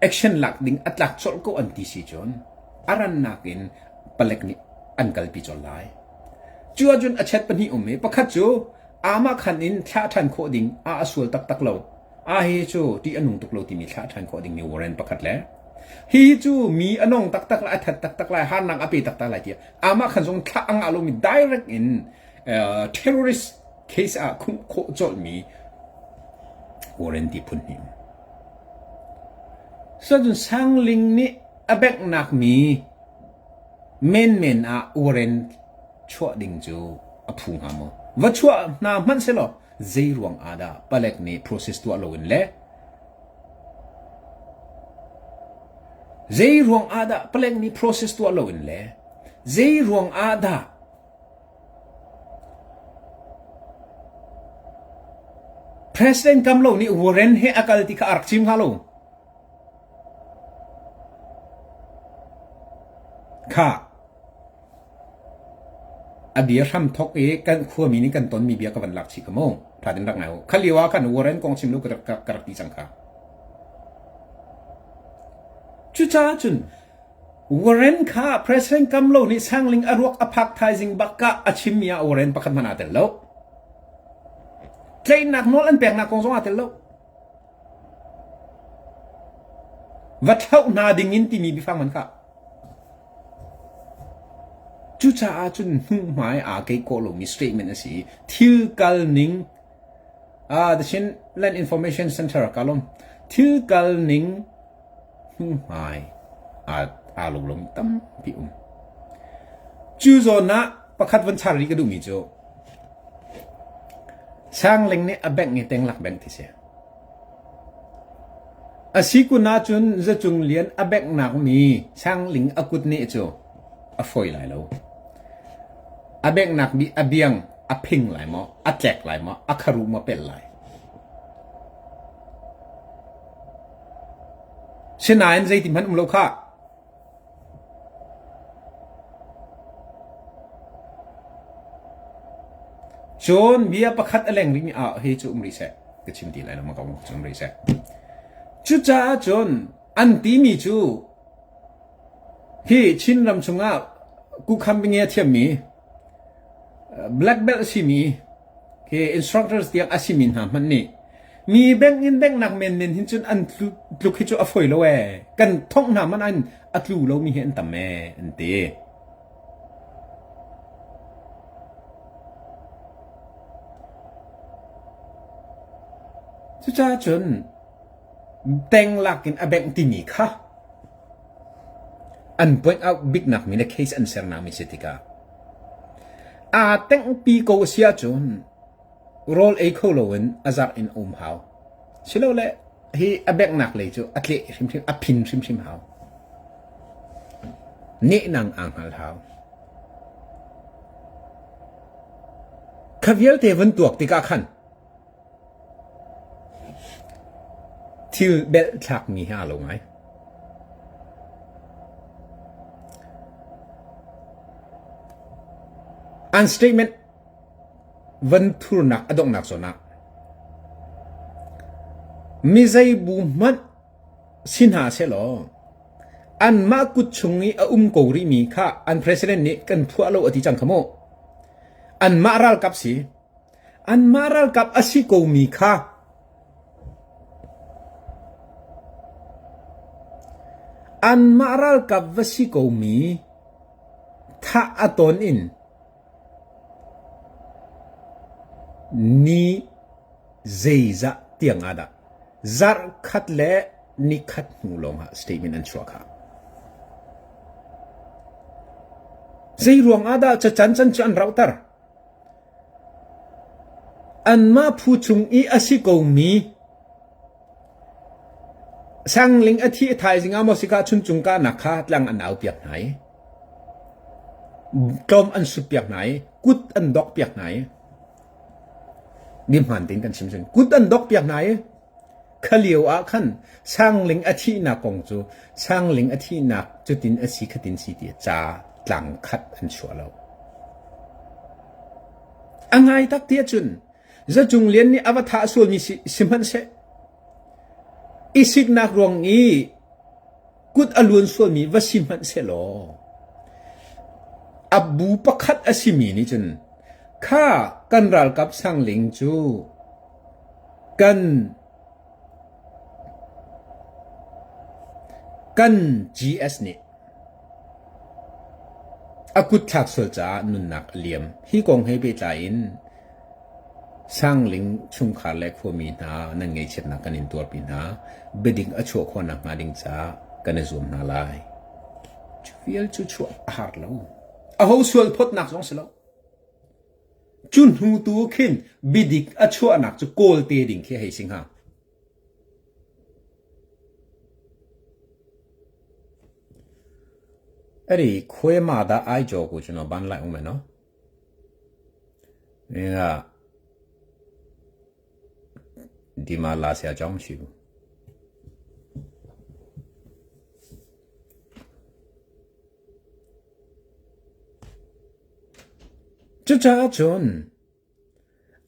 action lak ding a tlak colh ko an ti si cun a rannak in palek nih an kalpi colh lai. Cu ahcun a chet pahnih um i pakhat cu amah khan in thlah ṭhan khawh ding a a sual taktak lo. A hi cu ṭih a nung tuk lo timi thlah ṭhan khawh dingmi warrant pakhat le hi cu mi a nong taktak lai, a that taktak lai, harnak a pe taktak lai tiah amah khan zong thlah a ngah lomi direct in uh, terrorist case ah khumh khawh colhmi warrant ti phun hnih um. Cun Sangling nih a benghnak mi menmen ah warrant chuah ding cu a phu hnga maw? Va chuah hna hmanh selaw zei ruang ah dah palek nih process tuah loin le zei ruang ah dah palek nih process tuah loin le zei ruang ah dah President Kam Lo nih warrant he a kal ti kha a rak chim hnga lo. Khah! A bia hramthok i kan khuami nih kan tonmi bia ka van lak chih ka mu. Ṭha tein rak ngai u. Kha lio ah khan warrant kong chim lu ka rak, ka rak ti cang kha. Cucaah cun warrant kha President Kam Lo nih Sangling a ruak a phak thaizing bak ka a chimmi ah warrant pakhat hmanh aa tel lo. Tlaihnak nawl an peknak kong zong aa tel lo. Va thlauh hna dingin timi biafang man kha. Cucaah cun hnuhmai aa keih kawh lomi statement a si i thil kal ning ah the Chin Land Information Center ka lawm thil kal ning hnuhmai aa aa lo lomi tampi um. Cu zawn ah pakhat van char rih ka duhmi cu Sangling nih a bengh i tenglak bengh ti si. A si kun ahcun Zacung Lian a benghnak mi Sangling a kut neh cu a fawi lai lo. A benghnak mi a biang a phing lai maw, a tlek lai maw, a kharu maw pel lai. Sinain zeiti hmanh um lo khah. Cun bia pakhat a leng rihmi ah hi cu um rih seh. Ka chim ti lai lo ma ka um cu um rih seh. Cucaah cun an timi cu hi Chinram chungah kukham binge a thiammi black belt a simi Hi instructors tiang a simi hna hmanh nih mi bengh in benghnak menmen hin cun an tluk hi cu a foi lo ee. Kan thongh hna hmanh an a tlu lomi hi an tam ee an ti. Cucaah cun teng lak in a bengh timi kha An point out biknak mi le case an sernak mi si tikah aa tenghpi ko a si ahcun rawl ei kho loin a zarh in a um hau. Silole hi a benghnak lei cu a tleh hrimhrim, a phin hrimhrim hau. Nehnang aa hngal hau. Kha vialte vun tuak tikah khan Thil belh thlakmi he aa lo ngai. An statement van thurnak a donghnak zawn ah mi zei bu hmanh si hna sehlaw anmah kut chung i a um ko rihmi kha an president nih kan phuah lo a ti cang kha mu. Anmah ralkap si. Anmah ralkap a si komi kha anmah ralkap va si komi thah a ton in ni zeizah tiang ah dah zarh khat le. Nikhat hnu lawngah statement an chuah khah. Zei ruang ah dah cacan can cu an rauhter? Anmah phu chung i a si komi Sangling a thih thaizing ah maw sika chuncung kahnak kha tlang an au piak hna i tlawm an sut piak hna i kut an dok piak hna i Bia hmaan tein kan chim cun kut an dok piak hna i kha lio ah khan Sangling a thihnak kong cu Sangling a thihnak cutin a si khatin si ti ca tlang khat an chuah lo. A ngai tak ti ahcun Za Cung Lian nih a va thah sualmi si sihmanhseh i siknak ruang i kut a luan sualmi va si hmanh sehlaw a bu pakhat a simi nih cun kha kan ralkap sangling cu kan kan GS nih a kut thlak sual caah nunnak a liam. Hi kong he pehtlai in Sangling chungkhar le khuami hna nan ngaihchiatnak kan in tuarpi hna. Biadik a chuah khawh nakhnga ding caah kan i zuam hna lai. Cu vial cu chuah a har lo. Aho sual phawtnak zong si lo. Cu hnu tu khin biadik a chuahnak cu kawl te ding khi hei si hnga. အဲ့ဒီခွေးမသားအိုက်ကျော်ကိုကျွန်တော်ဘန်းလိုက်အောင်မယ်နော်မင်းကဒီမှာလာเสียအကြောင်းမရှိဘူး Cucaah cun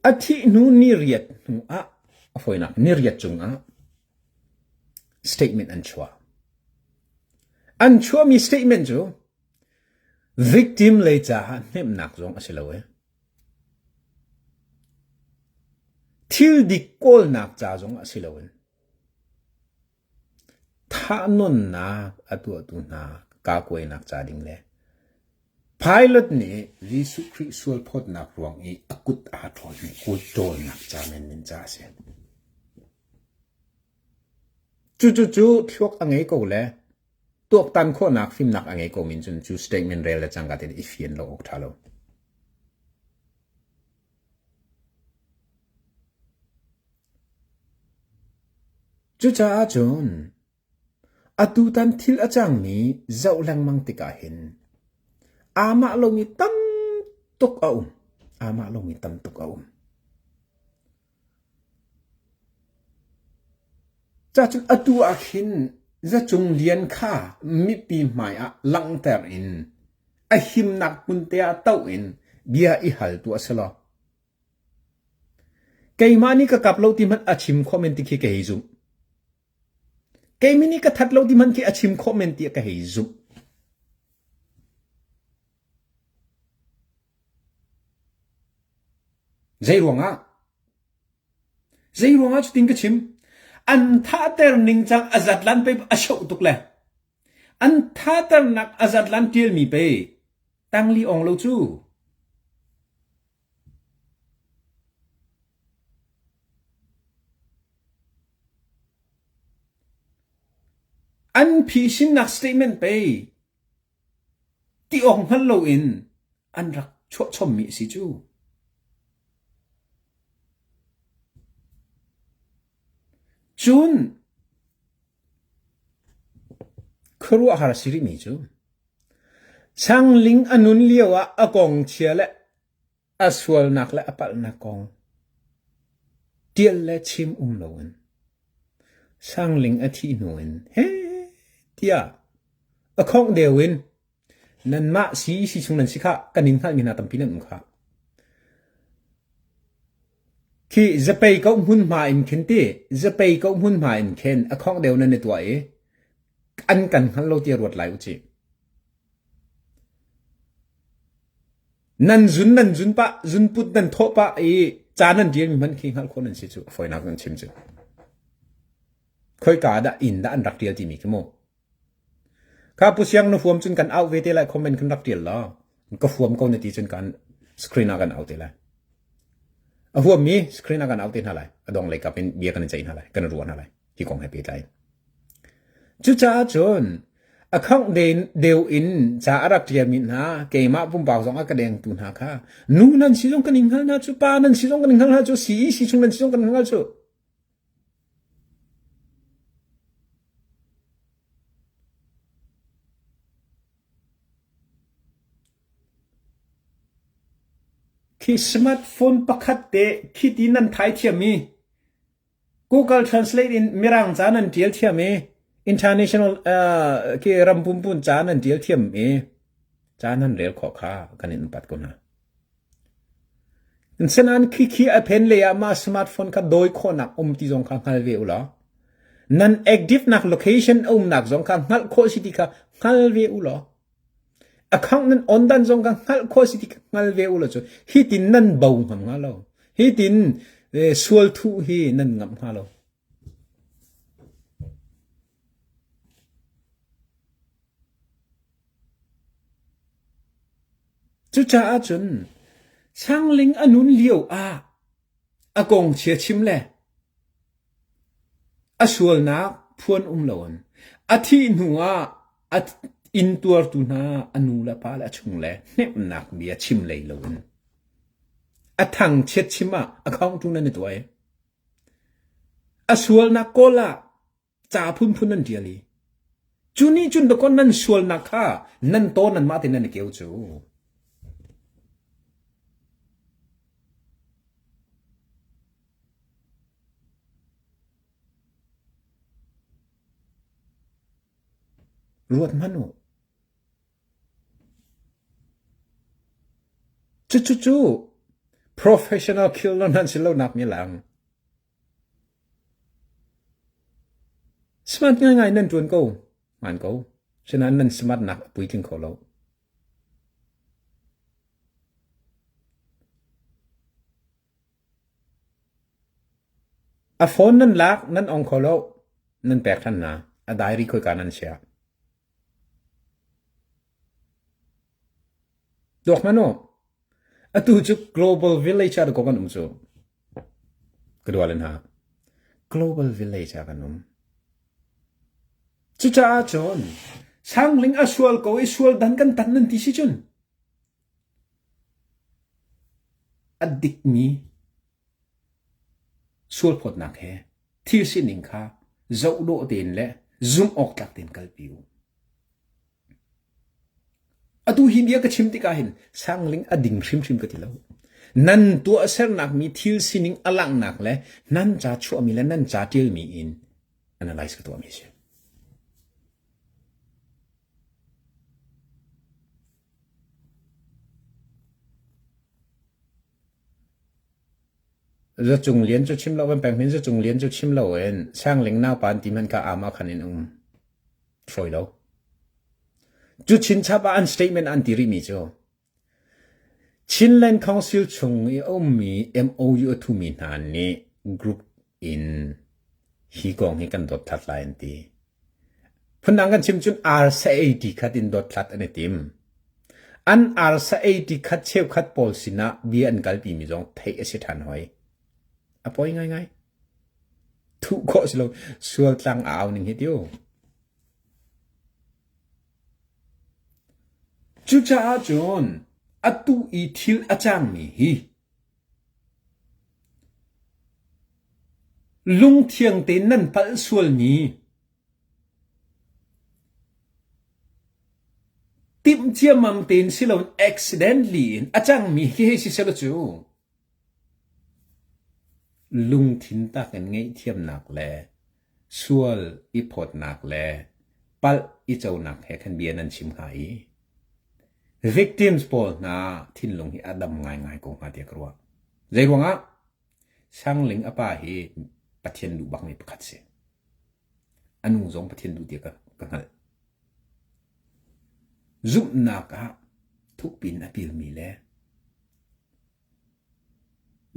a thih hnu ni riat hnu ah a fawinak ni riat cungah statement an chuah. An chuahmi statement cu victim lei caah hnemhnak zong a si lo i thil dik kawlnak ca zong a si loin thahnawnnak a tuahtu hna kakuainak ca ding le Pilot nih Jesuh Khrih sualphawtnak ruang i a kut aa ṭhawlmi kut ṭawlnak ca menmen ca a si. Cucucu thluak a ngei ko le tuaktan khawhnak fimnak a ngei ko min cun cu statement rel le cangka tein i fian lo awk ṭha lo. Cucaah cun atutan thil a cangmi zoh lengmang tikah hin aamah lomi tam tuk a um. Aamah lomi tam tuk a um. Cacun atu ah khin Zacung Lian kha mipi hmai ah langhter in a himnak hmun te ah toh in bia i hal tuah selaw keimah nih ka kap lo ti hmanh a chim khawh men ti khi ka hei zumh. Keimah nih ka that lo ti hmanh khi a chim khawh men ti ka hei zumh. Zei ruangah? Zei ruangah cutin ka chim? An thahter ningcang a zatlan pei a shoh tuk le an thahternak a zatlan ṭialmi pei tangli ong lo cu. An phisinnak statement pei ti awk hngal loin an rak chuah chommi a si cu. Cun khuaruahhar a si rihmi cu Sangling a nun lio ah a kong chia le a sualnak le a palhnak kong ṭial le chim um loin Sangling a thih hnu in heh tiah a khongh deu in nanmah si si chung nan si khah kan in hngalhmi hna tampi nan um khah. Khi zapei ko hmunhma in khin ti zapei ko hmunhma in khin a khongh deu nan i tuah i an kan hngal lo tiah ruat lai u cih. Nan zun nan zun pah zunput nan thawh pah i ca nan ṭialmi hmanh khi hngalh khawh nan si cu a fawinak nan chim cu. Khoika dah inn dah an rak ṭial timi khi mu. Kha Pu Siang na huam cun kan auh ve te lai comment kan rak ṭial law ka huam ko na ti cun kan screen ah kan auh te lai. A huammi screen ah kan auh te hna lai. A dong lei kap in bia kan i ceih hna lai. Kan i ruah hna lai. Hi kong he pehtlai in. Cucaah cun account deu in ca a rak ṭialmi hna keimah pumpak zong a ka dengtu hna kha nu nan si zong kan in hngal hna cu pa nan si zong kan in hngal hna cu CEC chung nan si zong kan in hngal cu. Khi smartphone pakhat te khi ti nan thai thiam i Google Translate in Mirang ca nan ṭial thiam i international uh, khi ram pumpun ca nan ṭial thiam i ca nan rel khawh kha kan in upat ko hna. Senain khi khi a phen lei ah mah smartphone kha dawi khawhnak um ti zong kha hngal ve u law nan active nak location a umnak zong kha hngalh khawh si ti kha hngal ve u law account nan on dan zong kha hngalh khawh si ti kha hngal ve u law cu hi tin nan bo ngam hnga lo hi tin sual thuh hi nan ngamh hnga lo. Cucaah cun Sangling a nun lio ah a kong chia chim le a sualnak phuan um loin a thih hnu ah a intuartu hna a nu le pa le a chung le hnemhnak bia chim lei loin a thangchiat chim ah a khawngtu nan i tuai. A sualnak kawl ah ca phunphun an ṭial i cu nih cun dakaw nan sualnak kha nan taw nanmah tein nan i keu cu. Ruat hmanh u. Cucu professional killer nan si lo nak mi lang. Smart ngaingai nan ṭuan ko. Hmaan ko. Sinain nan smart nak a puitling kho lo. A phone nan lak, nan ong kho lo. Nan pek ṭhan hna. A diary khoika nan chiah. Tuak hmanh u. Atu cu Global Village ah dakaw kan um cu. Ka dua le hna. Global Village ah kan um. Cucaah cun sangling a sual ko i sual dan kan tan nan ti si cun a dikmi sualphawtnak he thil sining kha zoh dawh tein le zumh awk tlak tein kalpi u. Atu hi bia ka chim tikah hin sangling a ding hrimhrim ka ti lo. Nan tuahsernak mi thil sining a langhnak le nan ca chuahmi le nan ca ṭialmi in analyze ka tuahmi a si. Zacung Lian cu chim lo kan peng hin Zacung Lian cu chim lo in Sangling naupa an ti hmanh kha ama khan in um fawi lo. Cu chinchap ah an statement an ti rihmi cu Chinland Council chung i a ummi MOU a thumi hna nih group in hi kong hi kan dothlat lai an ti. Phundang kan chim cun arsa ei ti khat in dothlat an i tim. An arsa ei ti khat cheukhat pawl sinah bia an kalpimi zong theih a si ṭhan hoi. A poi ngaingai. Thuh khawh si lo sual tlang a au ning hi tiu. Cucaah cun atu i thil a cangmi hi Lungthiang tein nan palh sualmi timh ciammam tein si loin accidentally in a cangmi khi hei si selaw cu lungthin tak in ngaihthiamnak le sual i phawtnak le palh i conak he khan bia nan chim hnga i victims pawl hna thinlung hi a dam ngaingai ko hnga tiah ka ruah. Zeiruangah Sangling a pa hi Pathian duh bakmi pakhat si. A nu zong Pathian duh tiah ka, ka hngalh. Zumhnak ah thukpi in a pilmi le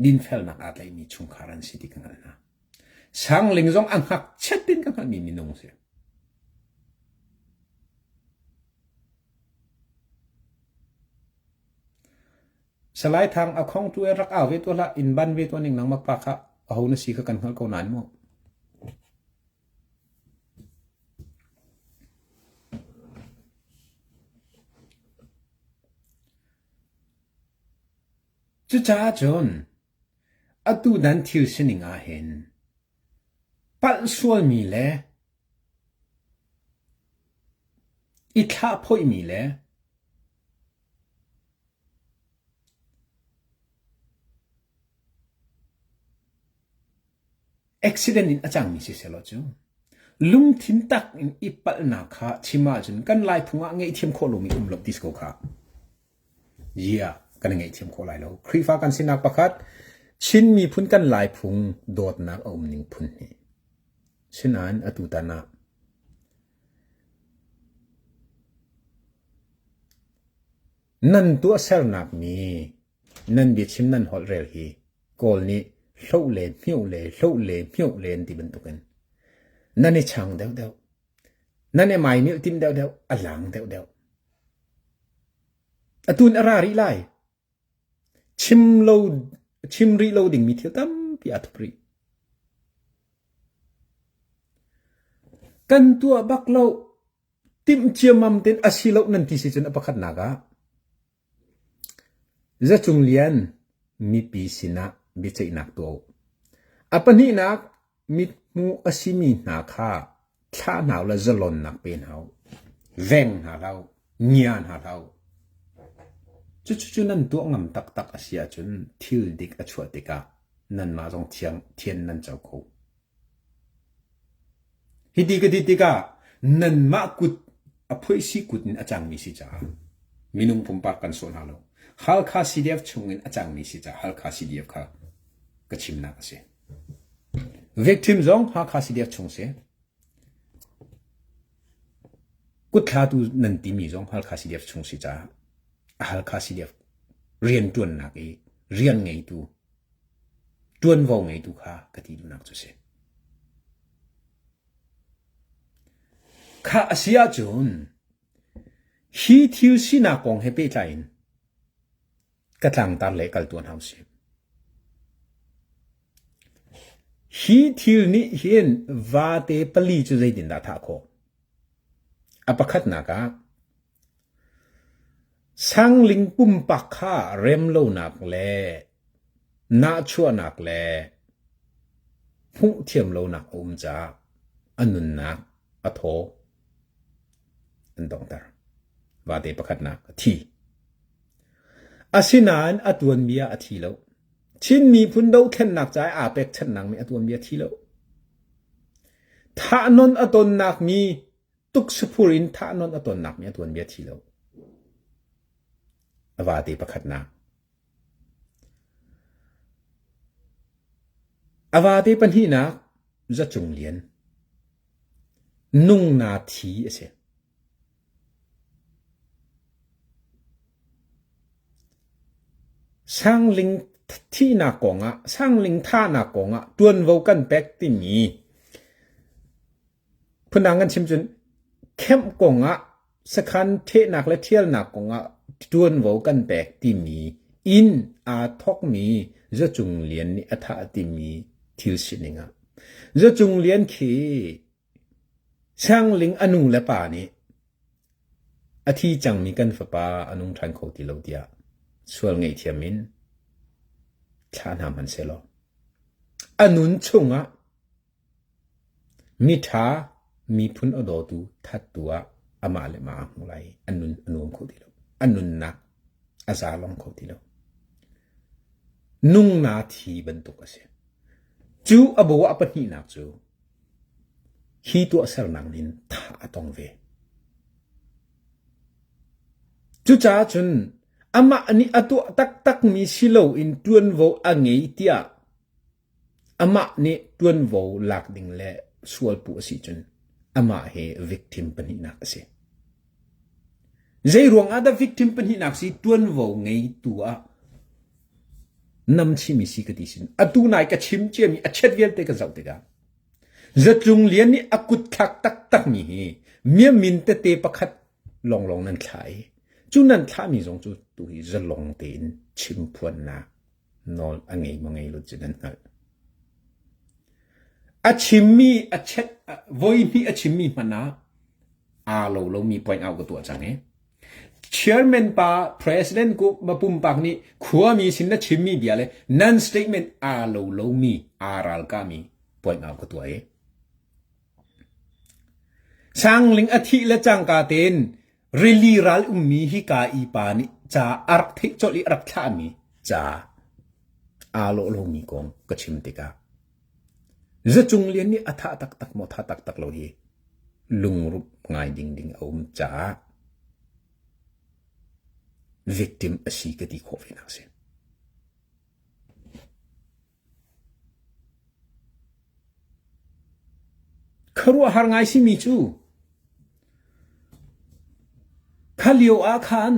dinfelnak aa tlaihmi chungkhar an si ti ka hngalh hna. Sangling zong a ngakchiat in ka hngalhmi minung si. Salai Thang a khong tu e rak au ve tuah hlah in ban ve tuah ning nangmah pa kha aho na si kha kan hngalh ko nain mu. Cucaah cun atu nan thil sining ah hin palh sualmi le i thlahphoihmi le Accident in a cangmi si sehlaw cu lungthin tak in i palhnak kha chim ahcun kan Laiphung ah ngaihthiam khawh lomi um lo ti si ko kha. Yeah, kan i ngaihthiam khawh lai lo. Khrihfa kan sinak pakhat, Chin miphun kan Laiphung dawtnak a um ning phun hnih. Sinain atu tan ah nan tuahsernak mi Nan biachim nan holhrel hi Kawl nih hloh le hmioh le hloh le hmioh le an ti bantukin nan i chang deuhdeuh. Nan i maimilh tim deuhdeuh, a lang deuhdeuh. Atu in a ra rih lai. Chim lo, chim rih lo dingmi thil tampi aa thup rih. Kan tuah bak lo, timh ciammam tein a si lo nan ti si cun a pakhatnak ah Za Cung Lian mipi sinah biaceihnak tuah u. A pahnihnak, mithmuh a simi hna kha thlah hna u law zalonnak pe hna u. Veng hna hlah u, ngia hna hlah u. Cucu nan tuah ngam taktak a si ahcun thil dik a chuah tikah nanmah zong thiang thian nan co kho. Hiti ka ti tikah nanmah kut a phuaisi kut in a cangmi si caah minung pumpak kan sawh hna lo. Halkha CDF chungin a cangmi si caah Halkha CDF kha ka chimnak a si. Victim zong Hakha CDF chung si. Kutthlatu nan timi zong Halkha CDF chung si caah Halkha CDF rianṭuannak i rian ngeitu ṭuanvo ngeitu kha ka ti duhnak cu si. Kha a si ahcun hi thil sinak kong he pehtlai in ka tlangtar le kal tuan hau si. Hi thil nih hin vate pali cu zeitindah thah khawh? A pakhatnak ah Sangling pumpak kha remlonak le nahchuahnak le hmuh thiam lonak a um caah a nunnak a thaw an donghter. Vate pakhatnak a thi. Asinain a tuanbia a thi lo. Chin miphun dothlennak ca i aa pekchanhnak nih a tuanbia a thi lo. Thahnawn a tonnak mi Tuksapur in thahnawn a tonnak nih a tuanbia thi lo. A vate pakhatnak. A vate pahnihnak Za Cung Lian. Nungna thi a si. Sangling thihnak kongah, sangling thahnak kongah tuanvo kan pek timi Phundang kan chim cun kemh kongah sakhan ṭhehnak le ṭhialnak kongah ṭuanvo kan pek timi inn aa thawkmi Za Cung Lian nih a thah timi thil sining ah Za Cung Lian khi Sangling a nu le pa nih a thi cangmi kan fapa a nung ṭhan kho ti lo tiah sual ngaihthiam in thlah hna hmanhsehlaw a nun chungah Miṭha miphun a dawtu thattu ah amah le mah aa hmu lai i a nun a nuam kho ti lo. A nunnak a zalong kho ti lo. Nungna thi bantuk a si. Cu a bo ah pahnihnak cu hi tuahsernak nin thah a tong ve. Cucaah cun amah nih a tuah taktakmi si loin ṭuanvo a ngei tiah Amah nih ṭuanvo lak ding le sualpuh a si cun amah hi victim pahnihnak a si. Zeiruang ah dah victim pahnihnak si ṭuanvo ngeitu ah nam chimi si ka ti sin. Atu nai ka chim ciami a chet vialte ka zoh tikah Zatlung Lian nih a kut thlak taktakmi hi miamin tete pakhat lawnglawng nan thlah i cu nan thlahmi zong cu tu hi zalong tein chim phuannak nawl a ngei maw ngei lo cu nan hngalh. A chimmi a chet voi hnih a chimmi hmanh ah aa lo lomi point out ka tuah cang i. Chairman pa President ku ma pumpak nih khuami sin na chimmi bia le nan statement aa lo lomi aa ralkami point out ka tuah i Sangling a thih le cangka tein rili ral ummi hika i pa nih ca a rak theih colh i a rak thlahmi ca aa lawh lomi kong ka chim tikah Zacung Lian nih a thah taktak maw thah taktak lo hi lungrup ngai ding ding a um caah victim a si ka ti khawh ve nak si. Khuaruahhar ngai simi cu kha lio ah khan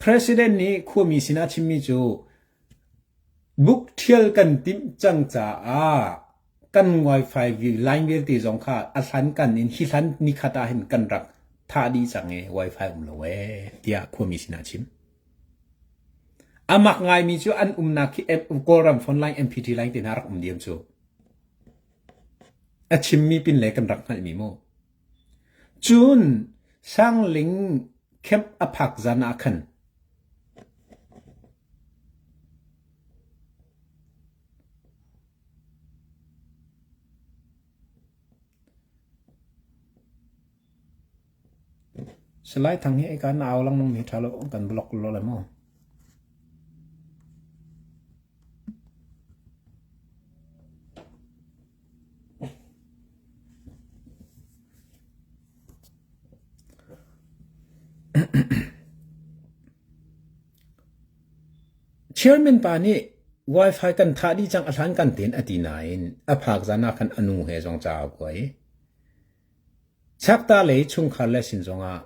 President nih khuami sinah chimmi cu buk ṭhial kan timh cang caah kan wifi line vialte zong kha a hlankan in hi hlan nikhat ah hin kan rak thah dih cang i wifi um lo ee tiah khuami sinah a chim. A mak ngaimi cu an umnak khi Kawlram phone line MPT line te hna rak um diam cu. A chimmi pin le kan rak hngalhmi mu. Cun Sangling camp a phak zan ah khan Salai Thang hi kan au lengmang mi ṭha lo kan block lo le maw? Chairman pa nih Wi-Fi kan thah dih cang a hlan kan tein a ti nain a phak zan ah khan a nu he zong ca a kua i Chakta lei chungkhar le sin zongah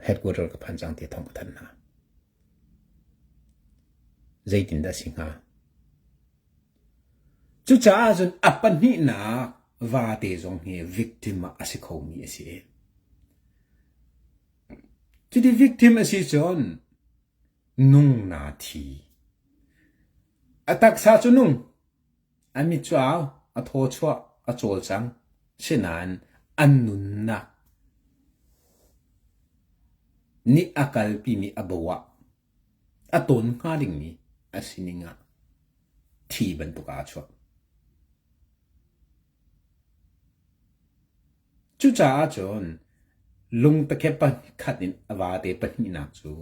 headquarter ka phan cang ti thawng ka thanh hna. Zeitindah a si hnga? Cucaah cun a pahnihnak vate zong hi victim ah a si khomi a si. Cuti victim a si cun nung na thi. A taksa cu nung, A mit cu au, a thaw chuah, a cawlcang. Sinain an nunnak nih a kalpimi a bo ah a tawn hnga dingmi a sining ah thi bantuk ah a chuak. Cucaah cun lungtakep pakhat in a vate pahnihnak cu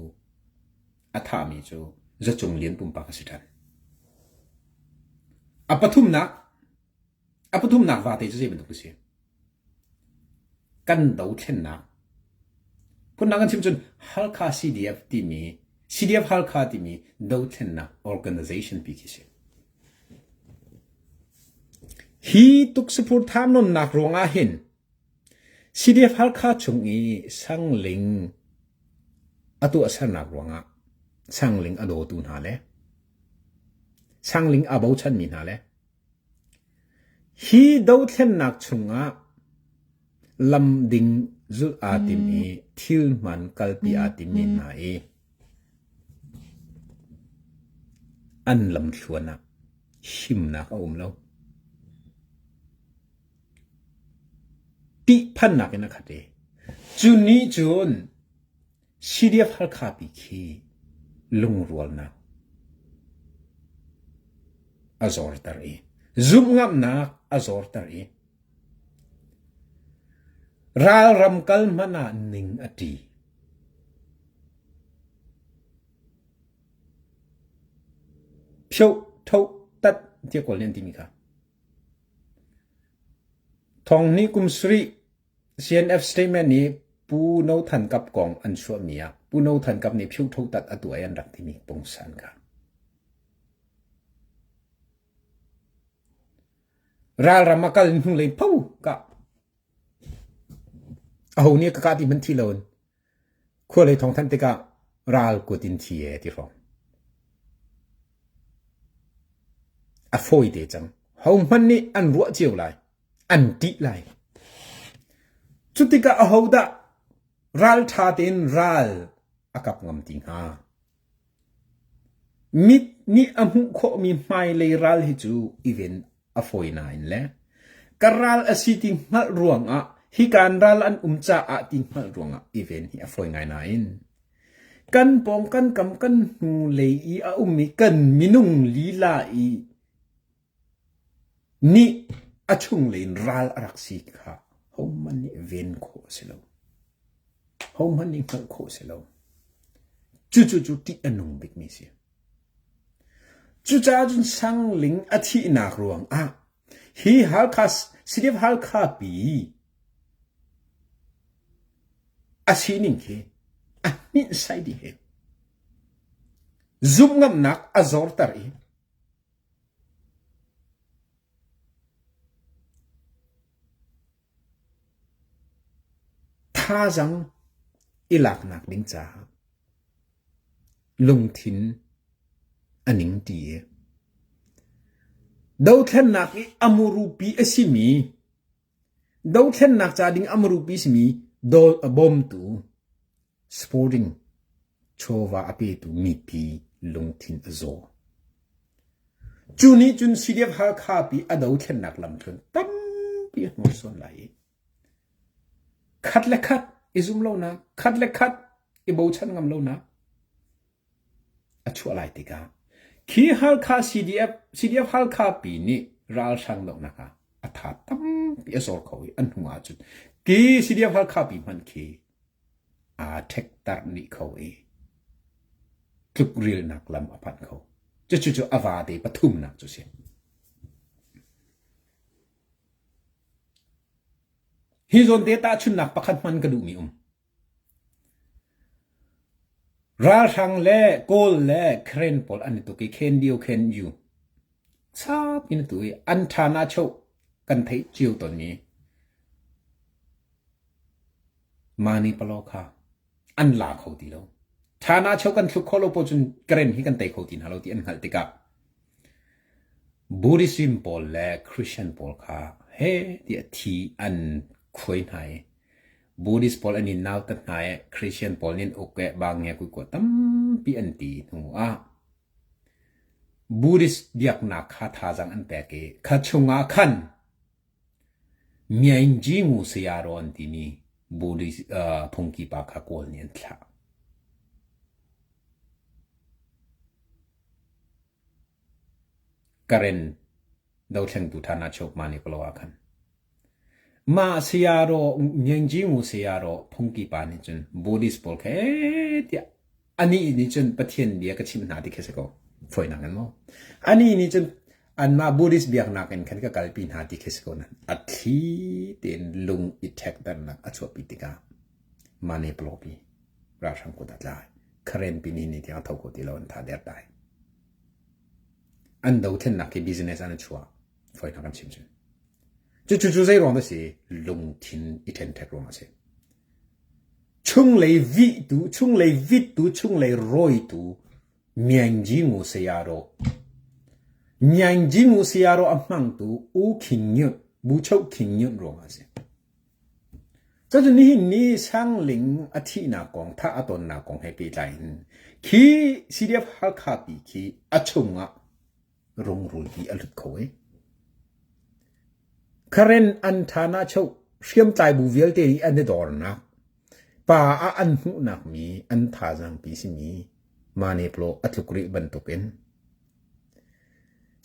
a thahmi cu Zacung Lian pumpak a si ṭhan. A pathumnak a pathumnak vate cu zei bantuk a si? Kan dothlennak phundang kan chim cun Halkha CDF timi CDF Halkha timi dothlennak organization pi khi si. Hi tuksapur thahnawnnak ruangah hin CDF Halkha chung i Sangling a tuahsernak ruangah Sangling a dawtu hna le Sangling aa bochanmi hna le hi dothlennak chungah lam ding zulh aa tim i thil hman kalpi aa timmi hna i An lamthluan ah himnak a um lo. Ṭihphannak in a khat i cu nih cun CDF Halkha pi khi lungrualnak a zorter i zumhngamhnak a zorter i ralram kal hmanh ah ning a ṭi. Phioh, thoh, tat tiah Kawl nih an timi kha. Thong hnih kum sarih CNF statement nih Pu No Than Kap kong an chuahmi ah Pu No Than Kap nih phioh tho tat a tuah i an rak timi pungsan kha. Ralram a kal hnulei pho ka aho nih ka kah ti hmanh thi loin Khua lei thawng thanh tikah ral kut in thi e ti hrawng. A fawi te cang. Hohmanh nih an ruah cio lai. An ṭih lai. Cutikah ahodah ral ṭha tein ral a kap ngam ti hnga? Mit nih a hmuh khawhmi hmailei ral hi cu i ven a fawi nain le ka ral a si ti hngalh ruangah Hi kan ral an um caah ti hngalh ruangah i ven hi a fawi ngai nain kan pawng kan kam kan hnu lei i a ummi kan minung lila i nih a chunglei in ral a rak si kha hohmanh nih ven khawh a si lo. Hohmanh nih hngalh khawh a si lo. Cucu cu ṭih a nung bikmi a si. Cucaah cun Sangling a thihnak ruangah hi Halkha CDF Halkha pi a sining khi a hninhsai dih hi. Zumhngamnak a zorter i Thazaang i laknak ding caah lungthin a ningṭi i dothlennak i a murupi a simi dothlennak ca ding a murupi a simi bawmtu Sporting chawva a petu mipi lungthin a zaw. Cu nih cun CDF Halkha pi a dothlennak lamtluan tampi a hnursuan lai i khat le khat i zum lonak, khat le khat i bochan ngam lonak a chuah lai tikah khi Halkha CDF, CDF Halkha pi nih ralhrang dohnak ah a tha tampi a zor kho i an hnu ahcun khi CDF Halkha pi hmanh khi aa ṭhektarh dih kho i tlukrilnak lam a panh kho. Cucu cu a vate pathumnak cu a si. Hi zawn te tahchunhnak pakhat hman ka duhmi um. Ralhrang le Kawl le Karen pawl an i tuk i khen dio khen yu. Chap in tu i an ṭha na choh kan theih cio tawnmi Mani palaw kha an la kho ti lo. Ṭhana cheu kan thluk khawh lo paoh cun Karen hi kan tei kho ti hna lo ti an hngalh tikah Buddhism pawl le Christian pawl kha he tiah thi an khuai hna i Buddhist pawl an in nautat hna i Christian pawl nih an uk i bang nge kuikua tampi an ti hnu ah Buddhist biaknak kha thazaang an pek i kha chungah khan Myaingyi Sayadaw an timi Buddhist phungki pa kha Kawl nih an thlah. Karen dothlengtu ṭhan ah Chokma nih Kalaw ah khan. Mah Sayadaw Myaingyi Sayadaw phungki pa nih cun Buddhist pawl kha tiah anih nih cun Pathian bia ka chimh hna ti khi si ko. Fawinak in maw? Anih nih cun Anmah Buddhist biaknak in khan ka kalpi hna ti khi si ko nain a thli tein lung i ṭhekternak a chuahpi tikah mane pawlawpi ralhrang kut a tlai. Karen pi ni ni tiang a tho kho ti lo an tha der dai. An dothlennak hi business an chuah fawinak kan chim cun. Cucu cu zei ruang dah si? Lungthin i ṭhenṭhek ruang a si. Chunglei vihtu, chunglei vittu, chunglei rawitu Myaingyi Sayadaw Myaingyi Sayadaw a hmangtu U Khin Nyunt, Buchoh Khin Nyunt ruangah a si. Cucu nihin ni Sangling a thihnak kong, thah a tonnak kong he pehtlai in khi CDF Halkha pi khi a chungah rungrul hi a lut kho i Karen an ṭhan ah cheu hriamtlai bu vialte nih an i dornak pa ah an hmuhnak mi an thazaang pi simi Maneplo a tluk rih bantukin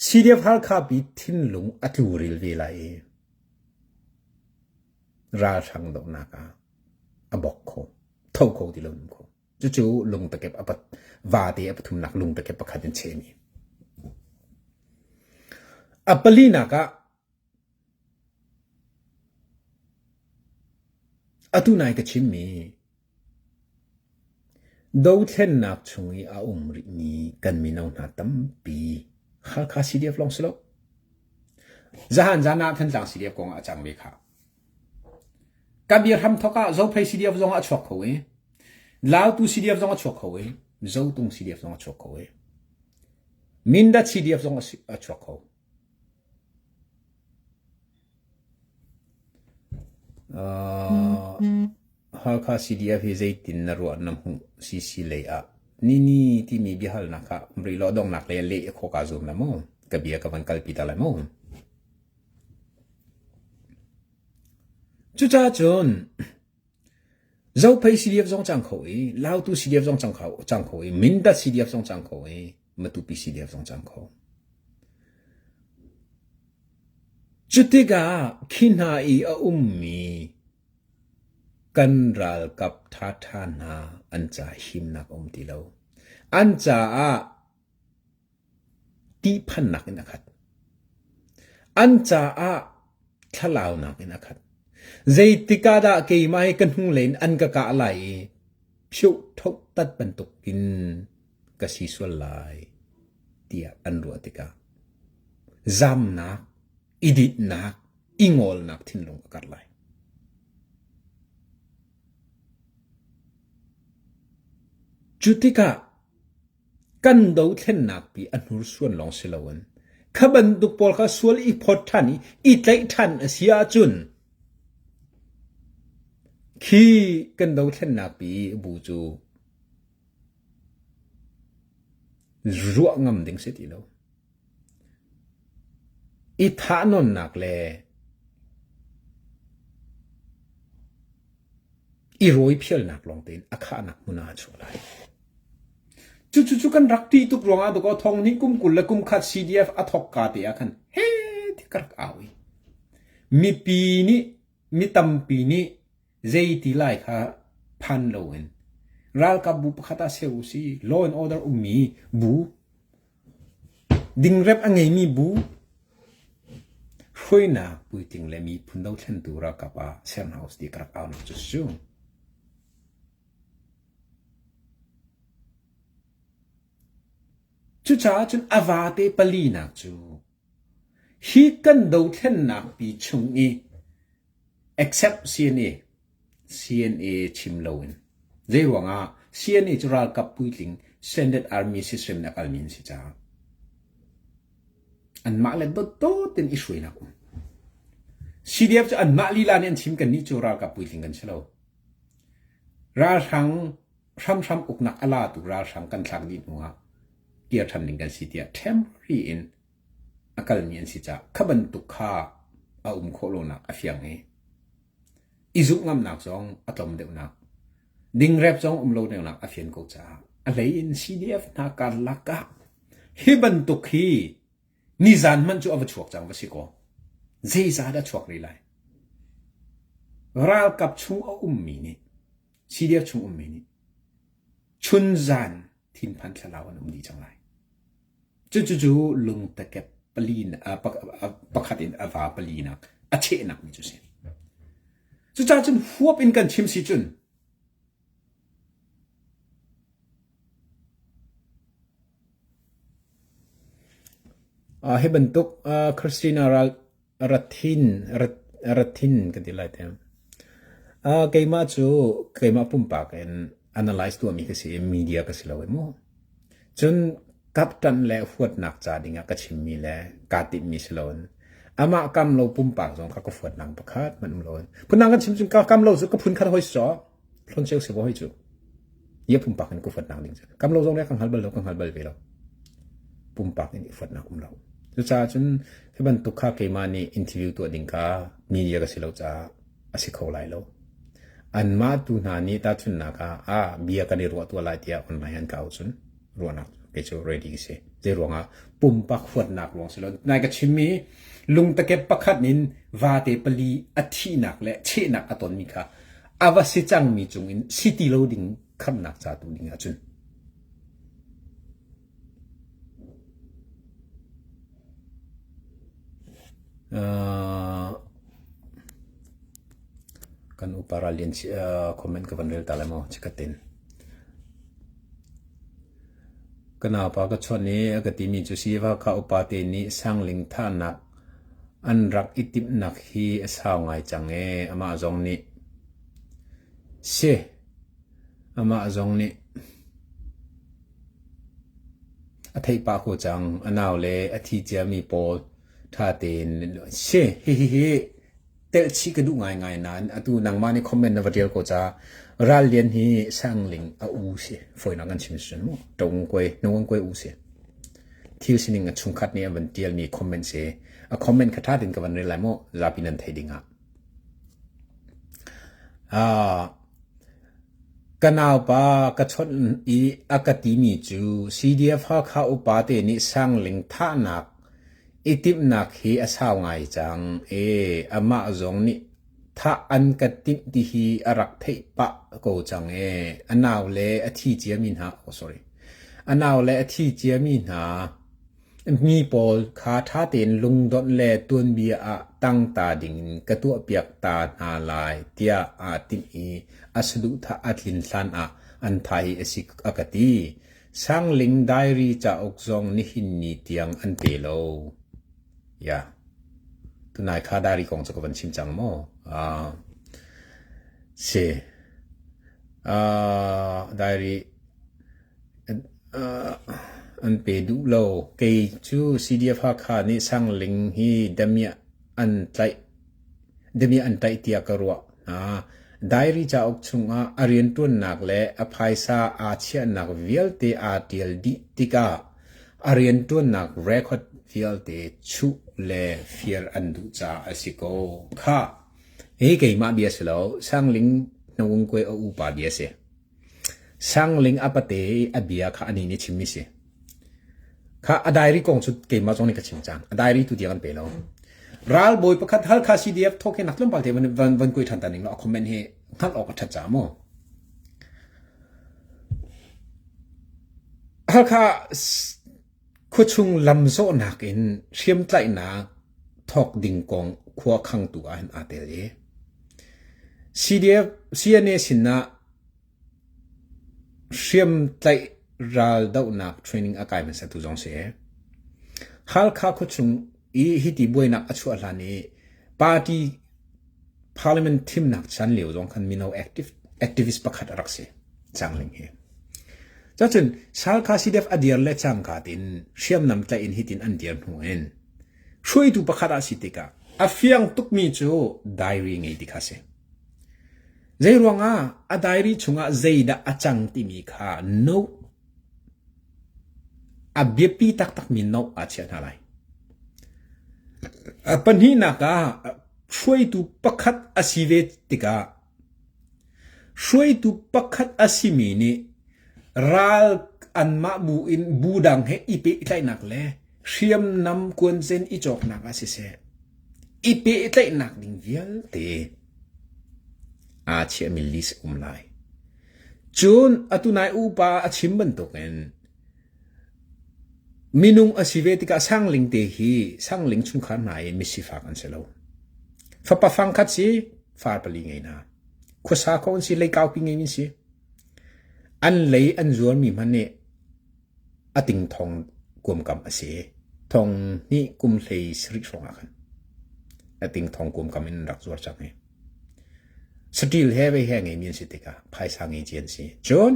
CDF Halkha pi thinlung a tluril ve lai i ralhrang dohnak ah a bok kho, tho kho ti lo um kho. Cucu lungtakep a pat vate a pathumnak lungtakep pakhat in chehmi. A palinak ah Atu nai ka chimmi dothlennak chung i a um rihmi kan mino hna tampi Halkha CDF lawng si lo. Zahan zan ah Thantlang CDF kong ah a cang ve kha. Ka bia hramthok ah Zophei CDF zong ah a chuak kho i Lautu CDF zong a chuak kho i Zotung CDF zong a chuak kho i Mindat CDF zong a chuak kho. Halkha CDF hi zeitin na ruah na hmuh CC lei ah nini timi biahalnak kha um rih law donghnak lei ah leh khawh kaa zuam lai maw? Ka bia ka van kalpi ta lai maw? Cucaah cun Zophei CDF zong cang kho i, Lautu CDF zong cang kho, cang kho i, Mindat CDF zong cang kho i, Matupi CDF zong cang kho. Cutikah khi hna i a ummi kan ralkap ṭhaṭha hna an ca himnak a um ti lo. An caah ṭihphannak in a khat. An caah thlalaunak in a khat. Zeitik ah dah keimah hi ka hnulei in an ka kah lai i phioh thoh tat bantukin ka si sual lai tiah an ruah tikah zamnak, i dinhnak, i ngawlnak thinlung a karh lai. Cu tikah kan dothlennak pi a hnursuan lawng si loin kha bantuk pawl kha sual i phawt ṭhan i i tlaih ṭhan a si ahcun khi kan dothlennak pi bu cu ruah ngam ding si ti lo. I thahnawnnak le i rawiphialnak lawng tein a khahnak hmun ah a chuah lai. Cucu cu kan rak ṭih tuk ruangah dakaw thong nih kum 20 le kum khat CDF a thawk ka te ah khan he ti ka rak au i mipi nih mi tampi nih Zeiti lai kha phan loin ralkap bu pakhat ah ser u si, law and order ummi bu, dingrep a ngeimi bu, hruainak puitling le miphun dothlentu ralkap ah ser hna usih ti ka rak aunak cu si cu. Cucaah cun a vate palinak cu hi kan dothlennak pi chung i Except CNA. CNA chim loin. Zeiruangah CNA cu ralkap puitling Standard Army system in a kalmi an si caah anmah le dawtdawt in i hruainak um. CDF cu anmah lila nih an chim kannih cu ralkap puitling kan si lo. Ralhrang hramhram uknak a latu ralhrang kan thlak dih hnu ah kir ṭhan ding kan si tiah temporary in a kalmi an si caah kha bantuk kha a um khawh lonak a fiang i i zumh ngamnak zong a tlawm deuhnak dingrep zong um lo deuhnak a fian ko caah a hlei in CDF hna karlak ah hi bantuk hi nizan hmanh cu a va chuak cang va si kaw zeizah dah chuak rih lai ralkap chung a ummi nih CDF chung ummi nih chunzan thinphan thlalau an um dih cang lai. Cucu lungtakep pali pakhat in a va palinak a chehnak mi cu si. Cucaah cun huap in kan chim si cun hi bantuk Christina ral Rathin Rathin kan ti lai te. Keimah cu keimah pumpak in analyze tuahmi ka si i media ka si lo i mu. Cun kapṭanh le huatnak ca dingah ka chimmi le kaa timhmi si loin amah kam lo pumpak zong kha ka huatnak pakhat hmanh um loin phundang kan chim cun ka kam lo cu ka phun khat hoi si caw hlon si hoi cu ia pumpak in ka huatnak ding cu kam lo zong le ka hngal bal lo ka hngal bal ve lo pumpak in i huatnak um lo cucaah cun hi bantuk kha keimah nih interview tuah ding kha media ka si lo caah a si kho lai lo. Anmah tu hna nih tahchunhnak ah ah bia kan i ruah tuah lai tiah online an ka auh cun ruahnak kei cu ready ka si. Zei ruangah pumpak huatnak ruang si lo. Nai ka chimmi lungtakep pakhat in vate pali a thihnak le chehnak a tonmi kha a va si cangmi cungin si ti lo ding khamnak ca tu ding ahcun Kan upa ral lian comment ka van rel ta lai maw chikhat in. Ka naupa ka chawnh i a ka timi cu siva kha upa te nih sangling thahnak an rak i timhnak hi a sau ngai cang ee. Amah zong nih si amah zong nih A theih pah ko cang. A nau le a thi ciami pawl ṭha tein si. Hihihi telhchih ka duh ngaingai nain atu nangmah nih comment na va ṭial ko caah Ral Lian hi Sangling a u si. Fawinak kan chim si mu. Ṭong kuai, nung kuai u si. Thil sining a chungkhat nih an van ṭialmi comment si. A comment kha ṭha tein ka van rel lai mu. Zapi nan theih ding ah. Ka naupa ka chawnh i a ka timi cu CDF Hakha upa te nih Sangling thahnak i timhnak hi a sau ngai cang i amah zong nih thah an ka timh ti hi a rak theih pah ko cang i a naule a thi ciami hna oh sorry a naule a thi ciami hna Mi pawl kha ṭha tein lungdonh le tuanbia ah tangta dingin ka tuahpiak ta hna lai tiah aa timh i a saduhthah a tlin hlanah an thah hi a si a ka ti. Sangling Diary cauk zong nihin ni tiang an pe lo. Ya. Tunai kha diary kong cu ka van chim cang maw? Uh, si. Uh, diary An pe duh lo. Kei cu CDF Hakha nih Sangling hi damiah an tlaih damiah an tlaih tiah ka ruah hna. Diary cauk chungah a rianṭuannak le a phaisa aa chiahnak vialte aa ṭial dih tikah a rianṭuannak record vialte chuh le fir an duh caah a si ko. Khah! Hi keimah bia si lo, Sangling Hnawungkue a upa bia si. Sangling a pate i a bia kha anih nih a chimmi si. Kha a diary kong cu keimah zong nih ka chim cang. A diary tu tiang an pe lo. Ralbawi pakhat Halkha CDF thawk hi nak tlawmpal te van van van kui ṭhan ta ning law a comment hi hngalh awk a ṭhat ca mu. Halkha khuachung lamzawhnak in hriamtlaihnak thawk ding kong khua khangtu ah hin aa tel i CDF CNA sinah hriamtlaih raldohnak training a kai hmasatu zong si. Halkha khuachung i hiti buainak a chuah hlan i party parliament thimnak chan lio zong khan mino active activist pakhat a rak si Sangling hi. Cacun Salkha CDF a dir le cangka tin hriamnam tlaih in hitin an dir hnu in hruaitu pakhat ah si tikah a fiang tukmi cu diary ngei ti kha si. Zei ruangah a diary chungah zeidah a cang timi kha note a biapi taktakmi note aa chiah hna lai. A pahnihnak ah hruaitu pakhat a si ve tikah hruaitu pakhat a simi nih ral anmah bu in bu dang he i pehtlaihnak le hriamnam kuanzen i cawknak ah siseh i pehtlaihnak ding vialte aa chiahmi list um lai. Cun atu nai upa a chim bantukin minung a si ve tikah sangling te hi sangling chungkhar hna i misifak an si lo. Fapa fangkhat si far pali ngei hna. Khuasa kho an si, lei kaupi ngei an si. An lei an zuarmi hmanh nih a ting thong kuamkam a si. Thong hnih kum hlei sarih hrawng ah khan a ting thong kuamkam in rak zuar cang hi. Saṭil he vei he ngeimi an si tikah phaisa ngei ci an si. Cun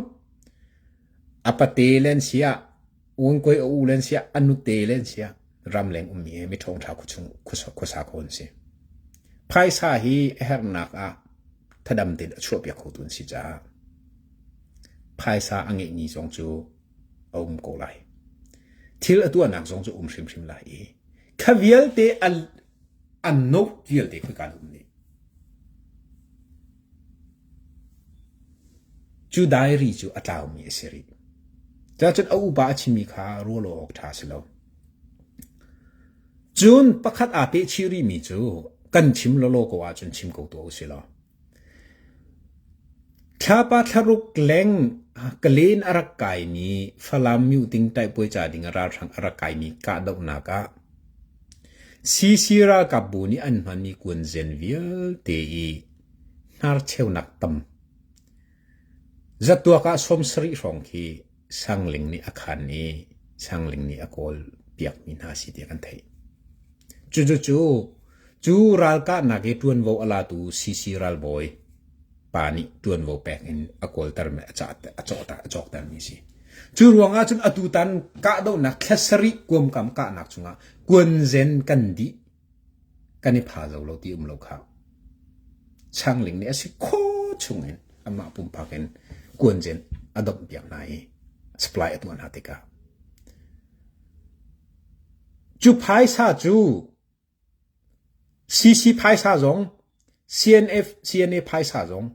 a pate le an si ah uangkoi a u le an si ah a nute le an si ah ramleng ummi he miṭhawngṭha khuachung khuasa kho an si. Phaisa hi a herhnak ah thadam tein a chuahpiak khotu an si caah phaisa a ngeihmi zong cu a um ko lai. Thil a tuahnak zong cu um hrimhrim lai i kha vialte an note vialte khoika an um nih. Cu diary cu a tlaumi a si rih. Cacun a upa a chimmi kha rual awk ṭha a si lo. Cun pakhat aa pehchih rihmi cu kan chim lawlaw ko ahcun chim ko tuah usih law. Thlapa thlaruk leng Kalen a rak kaimi Falam Myuting taihpuai ca ding ah ralhrang a rak kaimi kahdohnak ah CC ralkapbu nih an hmanmi kuanzen vialte i hnarcheunak tam zatuak ah 70 hrawng khi Sangling nih a khan i Sangling nih a kawl piakmi hna si tiah kan theih. Cucu cu ralkahnak i ṭuanvo a latu CC ralbawi pa nih ṭuanvo pek in a kawltermi a a cawktermi a si. Cu ruangah cun atutan kahdohnak thla sarih kuamkam kahnak chungah kuanzen kan dih kan i pha zo lo ti um lo kha. Changling nih a si kho chungin amah pumpak in kuanzen a domh piak hna i supply a tuah hna tikah Cu phaisa cu CC phaisa zong CNF CNA phaisa zong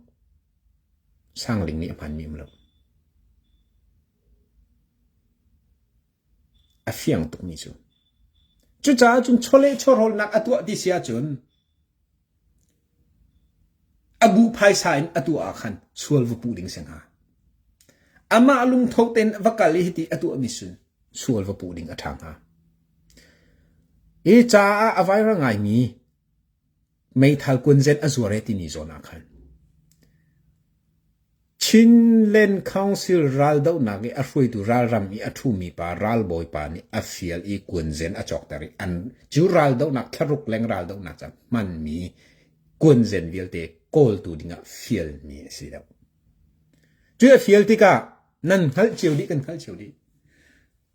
Sangling nih a hmanmi um lo. A fiang tukmi cu. Cucaah cun chawleh chawhrawlnak a tuah ti si ahcun a bu phaisa in a tuah ah khan sual va puh ding si hnga. Amah lungtho tein va kal i hiti a tuahmi sun sual va puh ding a ṭha hnga. Hi caah a viral ngaimi meithal kunzen a zuar e timi zawn ah khan Chinland Council raldohnak i a hruaitu ralram i a ṭhumi pa ralbawi pa nih a fial i kuanzen a cawkter i an cu raldohnak thlaruk leng raldohnak ca hmanmi kuanzen vialte kawltu dingah fialmi a si deuh. Cu a fial tikah nan hngalh cio dih kan hngalh cio dih.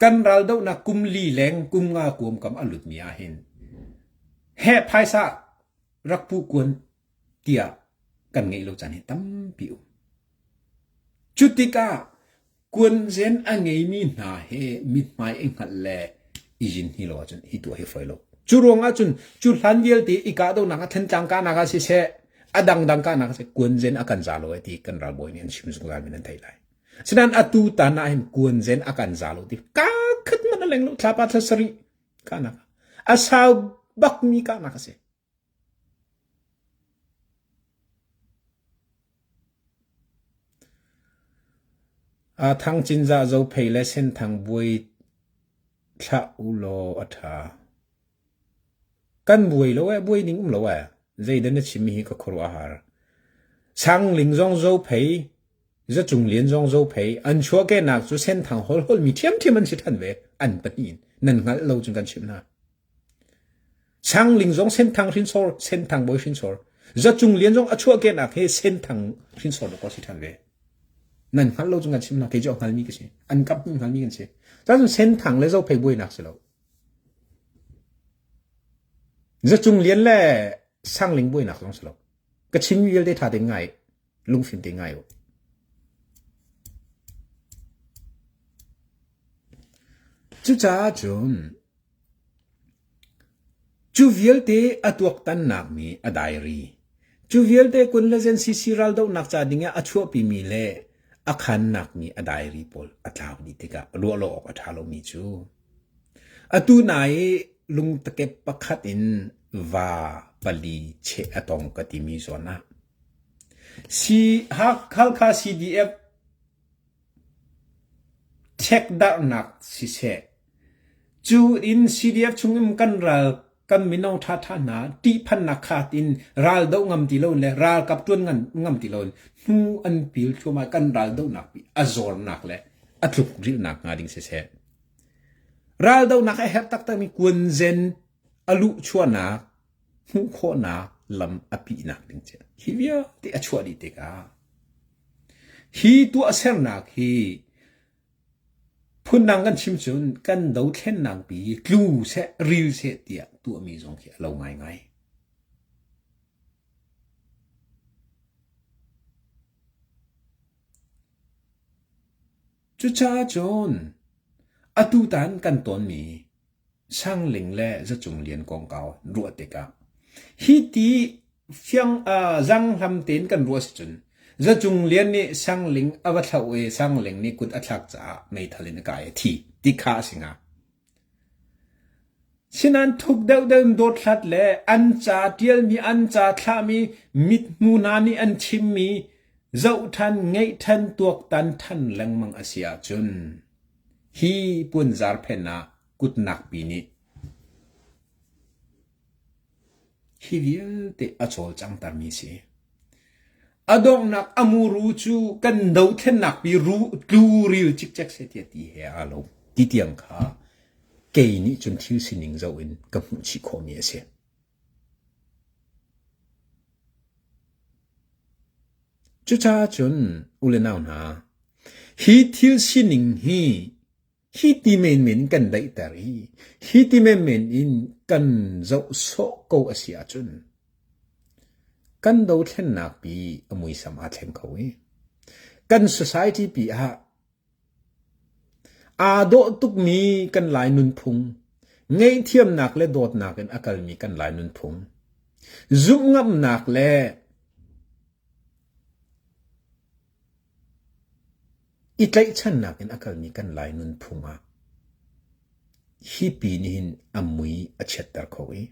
Kan raldohnak kum li leng kum nga kuam kam a lutmi ahhin heh phaisa rak pu kuan tiah kan ngeih lo caan hi tampi um. Cu tikah kuanzen a ngeimi hna he mithmai i hngalh le i zin hi lo ahcun hi tuah hi fawi lo. Cu ruangah cun cu hlan vialte i kahdohnak ah Thantlang kahnak ah siseh a dangdang kahnak ah siseh kuanzen a kan za lo eh ti kan ralbawi nih an chim zungzal mi nan theih lai. Sinain atu tan ah hin kuanzen a kan za lo ti ka khat man a leng lo thlapa thla sarih kahnak a sau bakmi kahnak a si. Thang Cinzah Zophei le Senthang buai thlah ulaw a ṭha. Kan buai lo ee, buai ning um lo ee. Zeidah na chimmi hi ka khuaruah a har. Sangling zong Zophei, Zacung Lian zong Zophei, an chuahkehnak cu Senthang holh mi ṭhiamṭhiam an si ṭhan ve, an pahnih in. Nan hngalh lo cun kan chimh hna. Sangling zong Senthang hrinsor, Senthang bawi hrinsor. Zacung Lian zong a chuahkehnak hi Senthang hrinsor dawk si ṭhan ve. Nan hngalh lo cu kan chim hna, kei cu a hngalmi ka si. An kap hnu hngalmi kan si. Cun Senthang le Zophei buainak si lo. Zacung Lian le Sangling buainak zong si lo. Ka chimmi vialte ṭha tein ngai, lungfim tein ngai u. Cucaah cun Cu vialte a tuaktannak nih a diary, cu vialte kun le ZNCC raldohnak ca dingah a chuahpimi le a khannak nih a diary pawl a tlau dih tikah ruah lo awk a ṭha lomi cu atu nai i lungtakep pakhat in va pali cheh a tong ka timi zawn ah Halkha CDF Ṭhekdarhnak siseh, cu in CDF chungin kan ral kan mino ṭhaṭha hna ṭihphannak kha tiin ral doh ngam ti loin le ralkap ṭuan ngam ti loin hnu an pil thluahmah kan ral dohnak pi a zawrnak le a tluk rilhnak hnga ding siseh. Ral dohnak a herh taktakmi kuanzen a luhchuahnak hmuh khawhnak lam a pihnak ding cu hi vialte a chuah dih tikah Hi tuahsernak hi phundang kan chim cun kan dothlennak pi tlu seh ril seh tiah tuahmi zong khi a lo ngaingai. Cucaah cun atutan kan tawnmi Sangling le Zacung Lian kongkau ruah tikah hi ti fiang zanghlam tein kan ruah si cun Zacung Lian nih Sangling a va thlauh i Sangling nih kut a thlak caah meithal in a kai a thi ti kha a si hnga. Sinain thuk deuhdeuh in dothlat le an ca ṭialmi, an ca thlahmi, mithmu hna nih an chimmi zoh ṭhan, ngeih ṭhan, tuaktan ṭhan lengmang a si ahcun hi puanzar phen ah kutnakpi nih hi vialte a cawlcanghtermi a si. A donghnak a muru cu kan dothlennak pi ru tluril cikcek seh tiah ti he aa lo. Ti tiang kha kei nih cun thil sining zoh in ka hmuh chih khawhmi a si. Cucaah cun u le nau hna, hi thil sining hi Hi ti menmen kan daihter i hi ti menmen in kan zoh sawh ko a si ahcun kan dothlennak pi a muisam aa thleng kho i kan society pi ah aa dawh tukmi kan Lai nunphung, ngaihthiamnak le dawtnak in a kalmi kan Lai nunphung, zumhngamhnak le. I tlaihchannak in a kalmi kan Lai nunphung ah hi pi nih hin a mui a chiatter kho i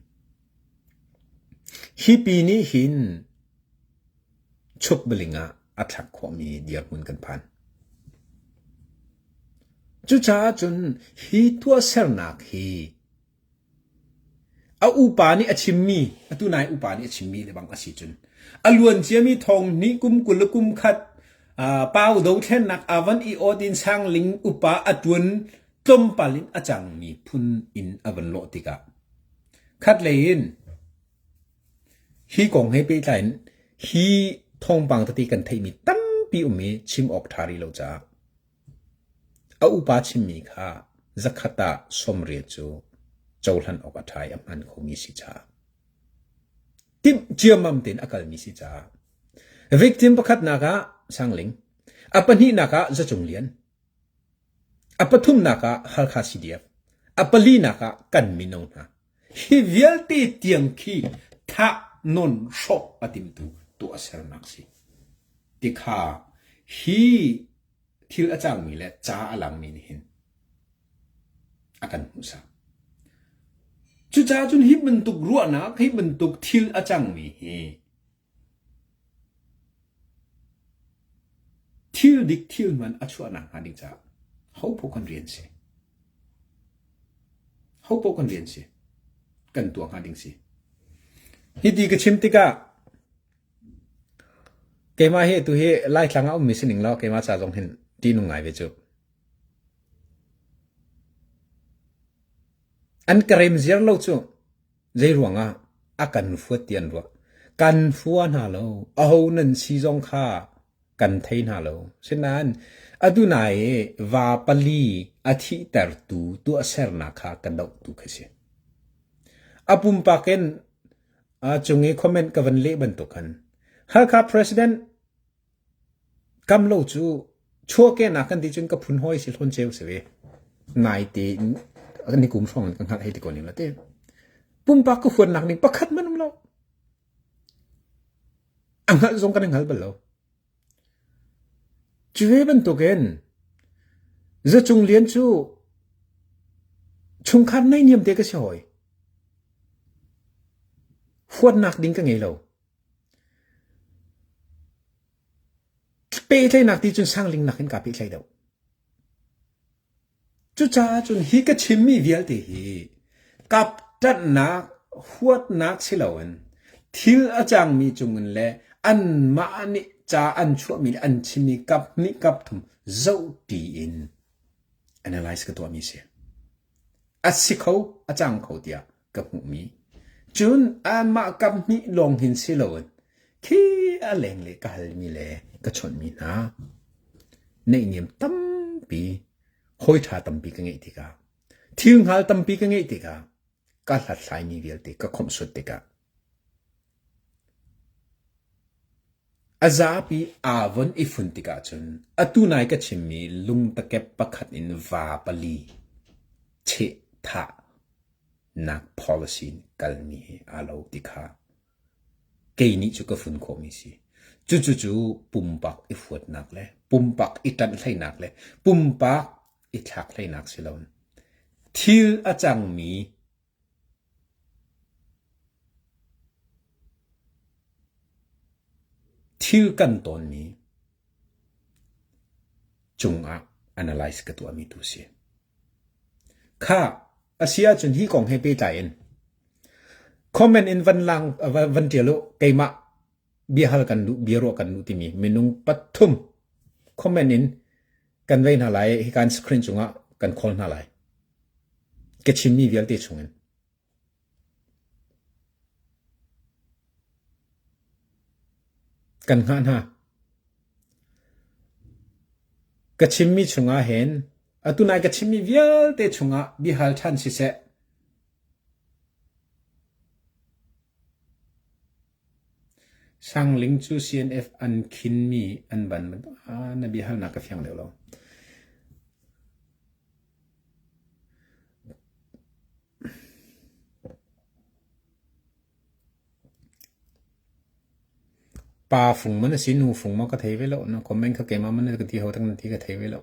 hi pi nih hin chukbaling ah a thlak khawhmi dirhmun kan phan. Cucaah cun hi tuahsernak hi A upa nih a chimmi, atu nai upa nih a chimmi le bang a si cun, a luan ciami thong hnih kum 20 le kum khat pau dothlennak avan i awt in sangling upa a ṭuan tlawmpal in a cangmi phun in a van lawh tikah khatlei in hi kong he pehtlai in hi thawngpang tete kan theihmi tampi um i chim awk ṭha rih lo caah A upa chimmi kha zakhat ah 80 cu cohlan awk a ṭha i a hmaan khomi si caah timh ciammam tein a kalmi si caah victim pakhatnak ah Sangling, a pahnihnak ah Za Cung Lian, a pathumnak ah Halkha CDF, a palinak ah kan mino hna. Hi vialte tiang khi thah nawn hrawh a timtu tuahsernak si. Tikha hi thil a cangmi le ca a langmi nih hin a kan hmuhsak. Cucaah cun hi bantuk ruahnak, hi bantuk thil a cangmi hi thil dik thil hman a chuahnak hnga ding caah hopoh kan rian si. Hopoh kan rian si. Kan tuah hnga ding si. Hiti ka chim tikah Keimah hi atu hi Laitlang ah ummi si ning law keimah ca zong hin ṭihnung ngai ve cu. An ka rem ziar lo cu zei ruangah a kan fuat ti an ruah. Kan fua hna lo. Aho nan si zong kha kan thei hna lo. Sinain atu nai i va pali a thihtertu tuahsernak kha ka dohtu khi si. A pumpak in A cung i comment ka van leh bantuk khan Halkha President kam lo cu chuahkehnak kan ti cun ka phun hawi si hlawn ceu si ve. Naite ni kum hrawng in ka hngalh hei ti ko ning la ti. Pumpak ka huatnak ning pakhat man um lo. A hngalh zong kan i hngal bal lo. Cu ve bantukin Za Cung Lian cu chungkhar naihniam te ka si hawi. Huatnak ding ka ngei lo. Pehtlaihnak ti cun sangling nakin kaa pehtlaih deuh. Cucaah cun hi ka chimmi vialte hi kapṭanhnak, huatnak si loin thil a cangmi cungin le anmah nih ca an chuahmi le an chimmi kap hnih kap thum zohṭi in analyze ka tuahmi a si. A si kho, a cang kho tiah ka hmuhmi. Cun anmah kap hnih lawng hin si loin khi a lenglei ka halmi le ka chawnhmi hna neihniam tampi hawi ṭha tampi ka ngeih tikah thil hngal tampi ka ngeih tikah ka hlathlaimi vialte ka khawmhsuat tikah a zapi aa von i fun tikah cun atu nai ka chimmi lungtakep pakhat in va pali cheh thah nak policy in kalmi he aa lo ti kha kei nih cu ka fun khawhmi si. Cucu cu pumpak i huatnak le pumpak i ṭanhhleinak le pumpak i thlakhleinak si loin thil a cangmi thil kan tawnmi cungah analyze ka tuahmi tu si. Kha a si ahcun hi kong he pehtlai in comment in van lang van ṭial u keimah biahal kan duh biaruah kan duh timi minung pathum comment in kan vei hna lai hi kan screen cungah kan call hna lai ka chimmi vialte chungin Kan hngah hna. Ka chimmi chungah hin atu nai ka chimmi vialte chungah biahal ṭhan siseh, Sangling cu CNF an khinmi an ban ah na biahalnak ka fiang deuh lo. Pa fung man a si nu fung ma ka thei ve lo. Na comment kha keimah man ka ti ho tak na ti ka thei ve lo.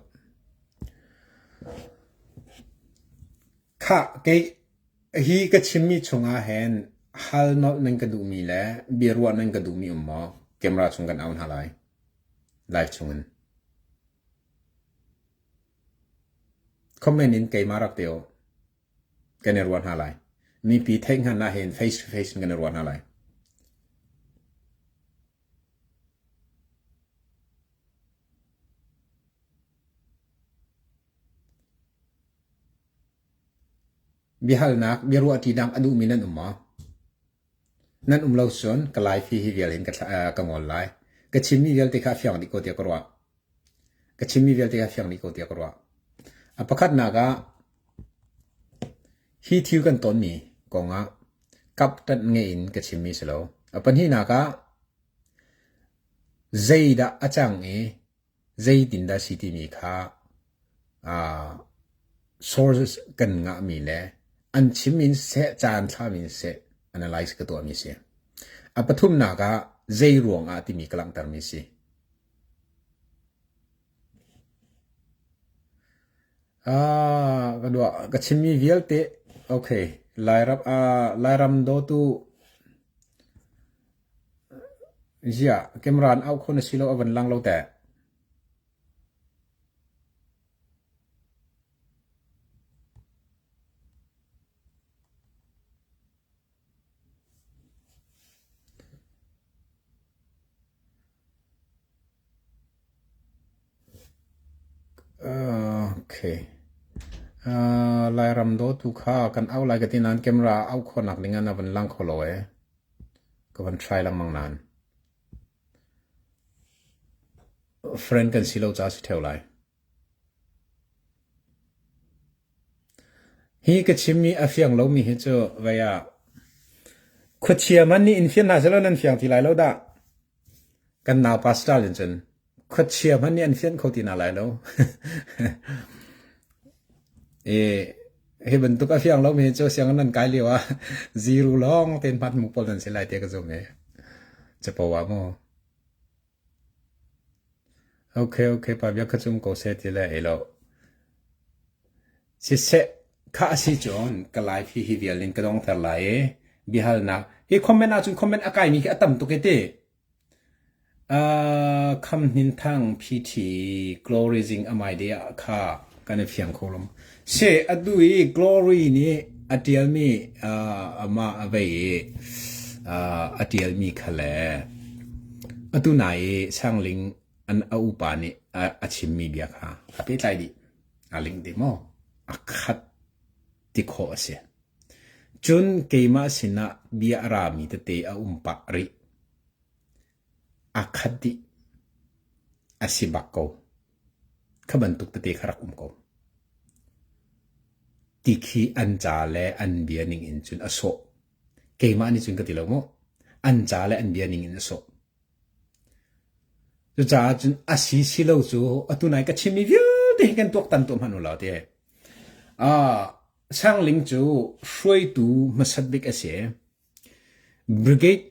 Khah kei hi ka chimmi chungah hin hal nolh nan ka duhmi le biaruah nan ka duhmi um maw? Camera chung kan au hna lai. Live chungin. Comment in keimah rak te u. Kan i ruah hna lai. Mipi theih hngan ah hin face to face in kan i ruah hna lai. Biahalnak, biaruahṭinak a duhmi nan um maw? Nan um lo cun ka live hi hi vial hin ka ngol lai. Ka chimmi vialte kha a fiang dih ko tiah ka ruah. Ka chimmi vialte kha a fiang dih ko tiah ka ruah. A pakhatnak ah hi thil kan tonmi kongah kap ṭanh ngei in ka chimmi si lo. A pahnihnak ah zeidah a cang i zeitindah si timi kha sources kan ngahmi le an chim in siseh, ca an thlahmi in siseh analyze ka tuahmi si. A pathumnak ah zei ruang ah timi ka langhtermi si. Ka dua ka chimmi vialte okay Lairam Lairam dawtu Ziah, camera an auh kho na si lo a van lang lo teh. Okay. Lairam dawtu kha kan auh lai ka ti nain camera auh khawhnak ding ah na van lang kho lo ee. Ka van try lengmang nain. Friend kan si lo caah si ṭheo lai. Hi ka chimmi a fiang lomi hi cu vei ah khuachia man nih in fian hna selaw nan fiang ti lai lo dah. Kan nau pastor in cun khuachia hmanh nih an fian kho ti hna lai lo. I hi bantuk a fiang lomi cu sianginn nan kai lio ah zero lawng tein hmat mu pawl nan si lai tiah ka zum i capo ah mu. Okay, okay, pa bia kha cum ko seh ti le ei lo. Siseh, kha a si cun ka live hi hi vial in ka dongter lai i biahalnak hi comment ahcun comment a kaimi khi a tam tuk i ti. Kham Hnin Thang PT Glory Zing amai de ah kha kan i fiang kho lo. Se atu i Glory nih a ṭialmi amah a vei i a ṭialmi kha le atu nai i Sangling an a upa nih a chimmi bia kha a pehtlai dih. A ling dih maw? A khat ti khawh a si. Cun keimah sinah bia a rami tete a um pah rih. A khat dih. A si bak ko. Kha bantuk tete kha rak um ko. Ti khi an ca le an bia ning in cun a sawh. Keimah nih cun ka ti lo mu. An ca le an bia ning in a sawh. Cucaah cun a si si lo cu atu nai ka chimmi vialte hi kan tuaktan tuah hmanh u law ti. Sangling cu hruaitu hmasat bik a si. Brigade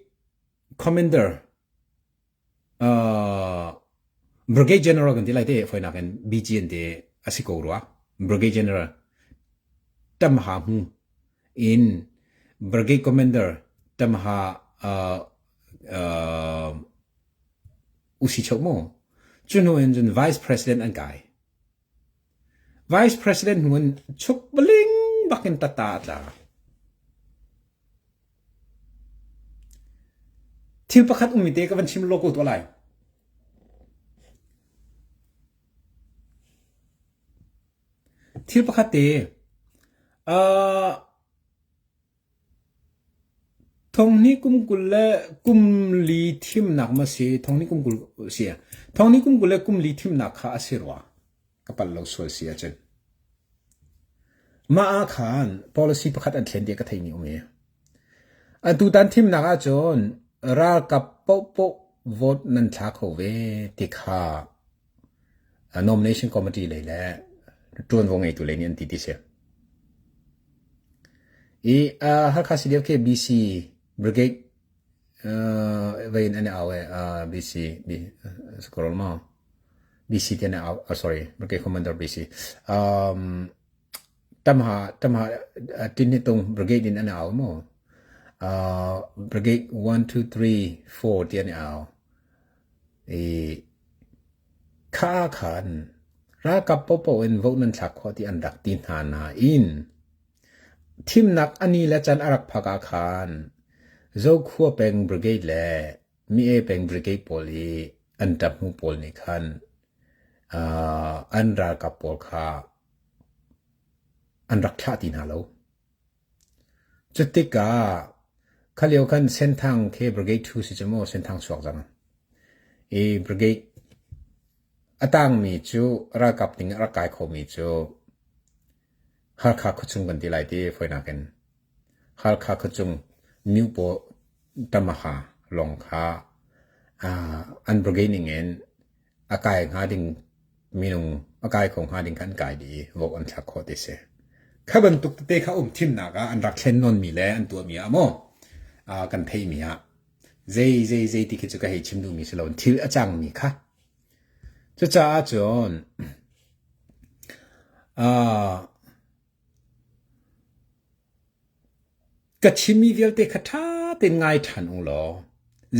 Commander Brigade General kan ti lai te foinak in BG an ti a si ko rua. Brigade General Tamha Hmu in Brigade Commander Tamha usi chok mu. Cu hnu in cun Vice President an kai. Vice President hnu in chuk baling bakin tata a tla. Thil pakhat ummi te ka van chim local tuah lai. Thil pakhat te Thonghnih kum 20 le kum li thimnak maw si, thonghnih kum 20 si. Thonghnih kum 20 le kum li thimnak kha a si rua. Ka palh lo sual si ahcun. Mah ah khan policy pakhat an thlen tiah ka theimi um i. Atutan thimnak ahcun ralkap paohpaoh vote nan thla kho ve ti kha nomination committee lei le ṭuanvo ngeitu lei nih an ti ti si. I Hakha CDF khi BC Brigade. Vein an i au e BC B scroll ma BC ti an i au sorry Brigade Commander BC um tamha tamha tin hi tung brigade in an i au mu brigade 1 2 3 4 ti an i au i kha khan ralkap popo in vote nan thlak khawh ti an rak ti hna nain Thimnak a ni le caan a rak phak ah khan Zokhua peng Brigade le Mi-e peng Brigade pawl i an ṭaphmu pawl nih khan an ralkap pawl kha an rak thlah ti hna lo. Cutikah kha lio khan Senthang khi Brigade 2 si cu mu Senthang chuak cang. I Brigade a tangmi cu ralkap ning a rak kai khomi cu Halkha khuachung kan ti lai ti fawinak in Halkha khuachung Myopaw Tamaha lawng kha an brigade ning in a kai hnga ding minung a kai kho hnga ding kha an kai dih i vote an thlak khawh ti si. Kha bantuk tete kha um thimnak ah an rak thlen nawnmi le an tuahmi ah maw kan theihmi ah zei zei zei ti khi cu ka hei chim duhmi si lo thil a cangmi kha Cucaah cun ka chimmi vialte kha ṭha tein ngai ṭhan u law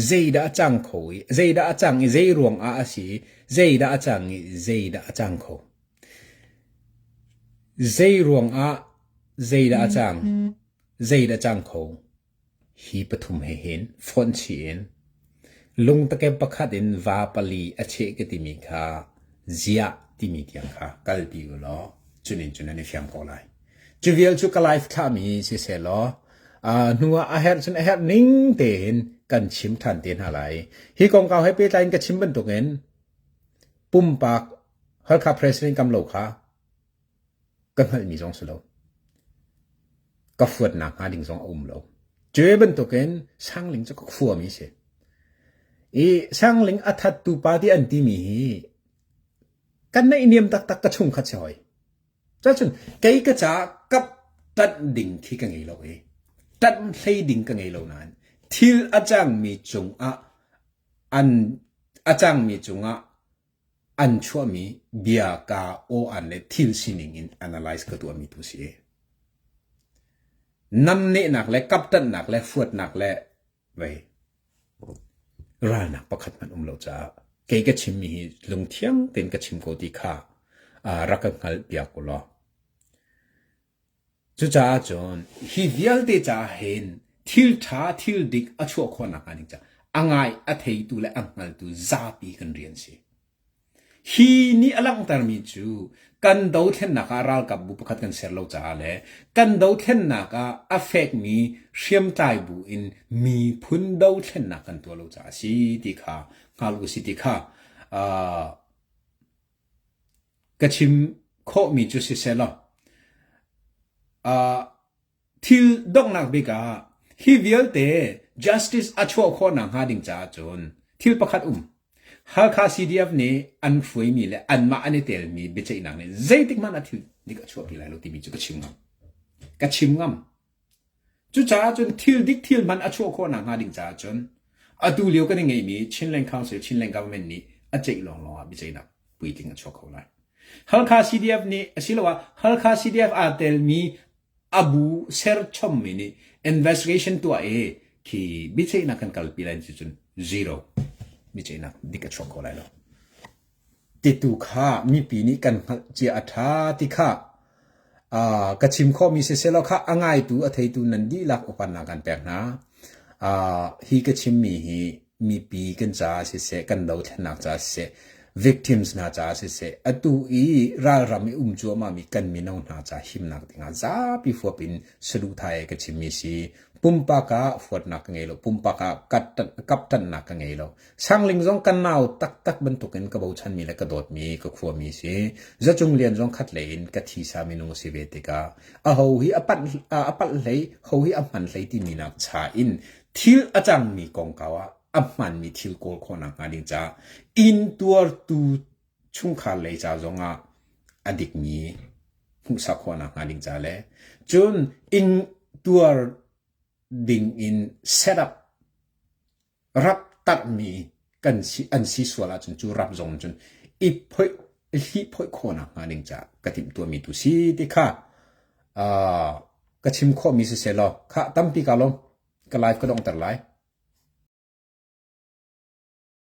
zeidah a cang kho i zeidah a cang i zei ruangah a si i zeidah a cang i zeidah a cang kho. Zei ruangah zeidah a cang, zeidah a cang kho. Hi pathum he hin fonh chih in lungtakep pakhat in va pali a cheh ka timi kha ziah timi tiang kha kalpi u law cunin cun nan i fiang ko lai. Cu vial cu ka live thlahmi siseh law hnu ah a herh cun a herh ning tein kan chim ṭhan te hna lai. Hi kongkau he pehtlai in ka chim bantukin pumpak Halkha President kam lo kha ka hngalhmi zong si lo. Ka fuatnak hnga ding zong a um lo. Cu bantukin Sangling cu ka khuami si. I Sangling a thattu pa ti an timi hi kan naihniam taktak ka chungkhat si hoi. Cacun kei ka caah kap ṭanh ding khi ka ngei lo i ṭanh hlei ding ka ngei lo nain thil a cangmi cungah an a cangmi cungah an chuahmi bia kaa aw-an le thil sining in analyze ka tuahmi tu si. Namnehnak le kaptanhnak le fuatnak le vei ralnak pakhat hmanh um lo caah kei ka chimmi hi lungthiang tein ka chim ko ti kha rak ka hngalh piak u law. Cucaah cun hi vialte caah hin thil ṭha thil dik a chuah khawh nakhnga ding caah a ngai a theitu le a hngaltu zapi kan rian si. Hi nih a langhtermi cu kan dothlennak ah ralkapbu pakhat kan ser lo caah le kan dothlennak ah a fekmi hriamtlai bu in miphun dothlennak kan tuah lo caah a si ti kha hngal u si ti kha uh, Ka chim khawhmi cu siseh law, thil donghnak bik ah hi vialte justice a chuah khawh nakhnga ding caah cun thil pakhat um. Halkha CDF nih an hruaimi le anmah an i telmi biaceihnak nih zeitik hmanh ah thil dik a chuahpi lai lo timi cu ka chim ngam. Ka chim ngam. Cucaah cun thil dik thil hman a chuah khawh nakhnga ding caah cun atu lio kan i ngeihmi Chinland Council, Chinland Government nih a ceih lawnglawng ah biaceihnak puitling a chuak kho lai. Halkha CDF nih asiloah Halkha CDF aa telmi a bu serchommi nih investigation tuah i khi biaceihnak kan kalpi lai ti cun zero biaceihnak dik a chuak kho lai lo. Titu kha mipi nih kan hngalh cia a ṭha ti kha ka chim khawhmi siselaw kha a ngaitu a theitu nan dihlak upatnak kan pek hna. Hi ka chimmi hi mipi kan caah siseh, kan dothlennak caah siseh, victims hna caah siseh, atu i ralram i um cuahmahmi kan mino hna ca himnak dingah zapi huap in saduhthah he ka chimmi si. Pumpak ah huatnak ka ngei lo, pumpak ah kapṭanhnak ka ngei lo. Sangling zong kan nau taktak bantukin ka bochanmi le ka dawtmi ka khuami si. Zacung Lian zong khat lei in ka thisa minung a si ve tikah aho hi a panh a palh hlei, ho hi a hman hlei timi nak cha in thil a cangmi kongkau ah a hmanmi thil kawl khawhnak hnga ding caah intuartu chungkhar lei ca zongah a dikmi hmuhsak khawhnak hnga ding ca le cun ing tuar ding in set up. Rap tarhmi kan si an si sual ahcun cu rap zong cun i phoih i hlihphoih khawhnak hnga ding caah ka timhtuahmi tu si ti kha ka chim khawhmi siseh law khah tampi ka lawm. Ka live ka donghter lai.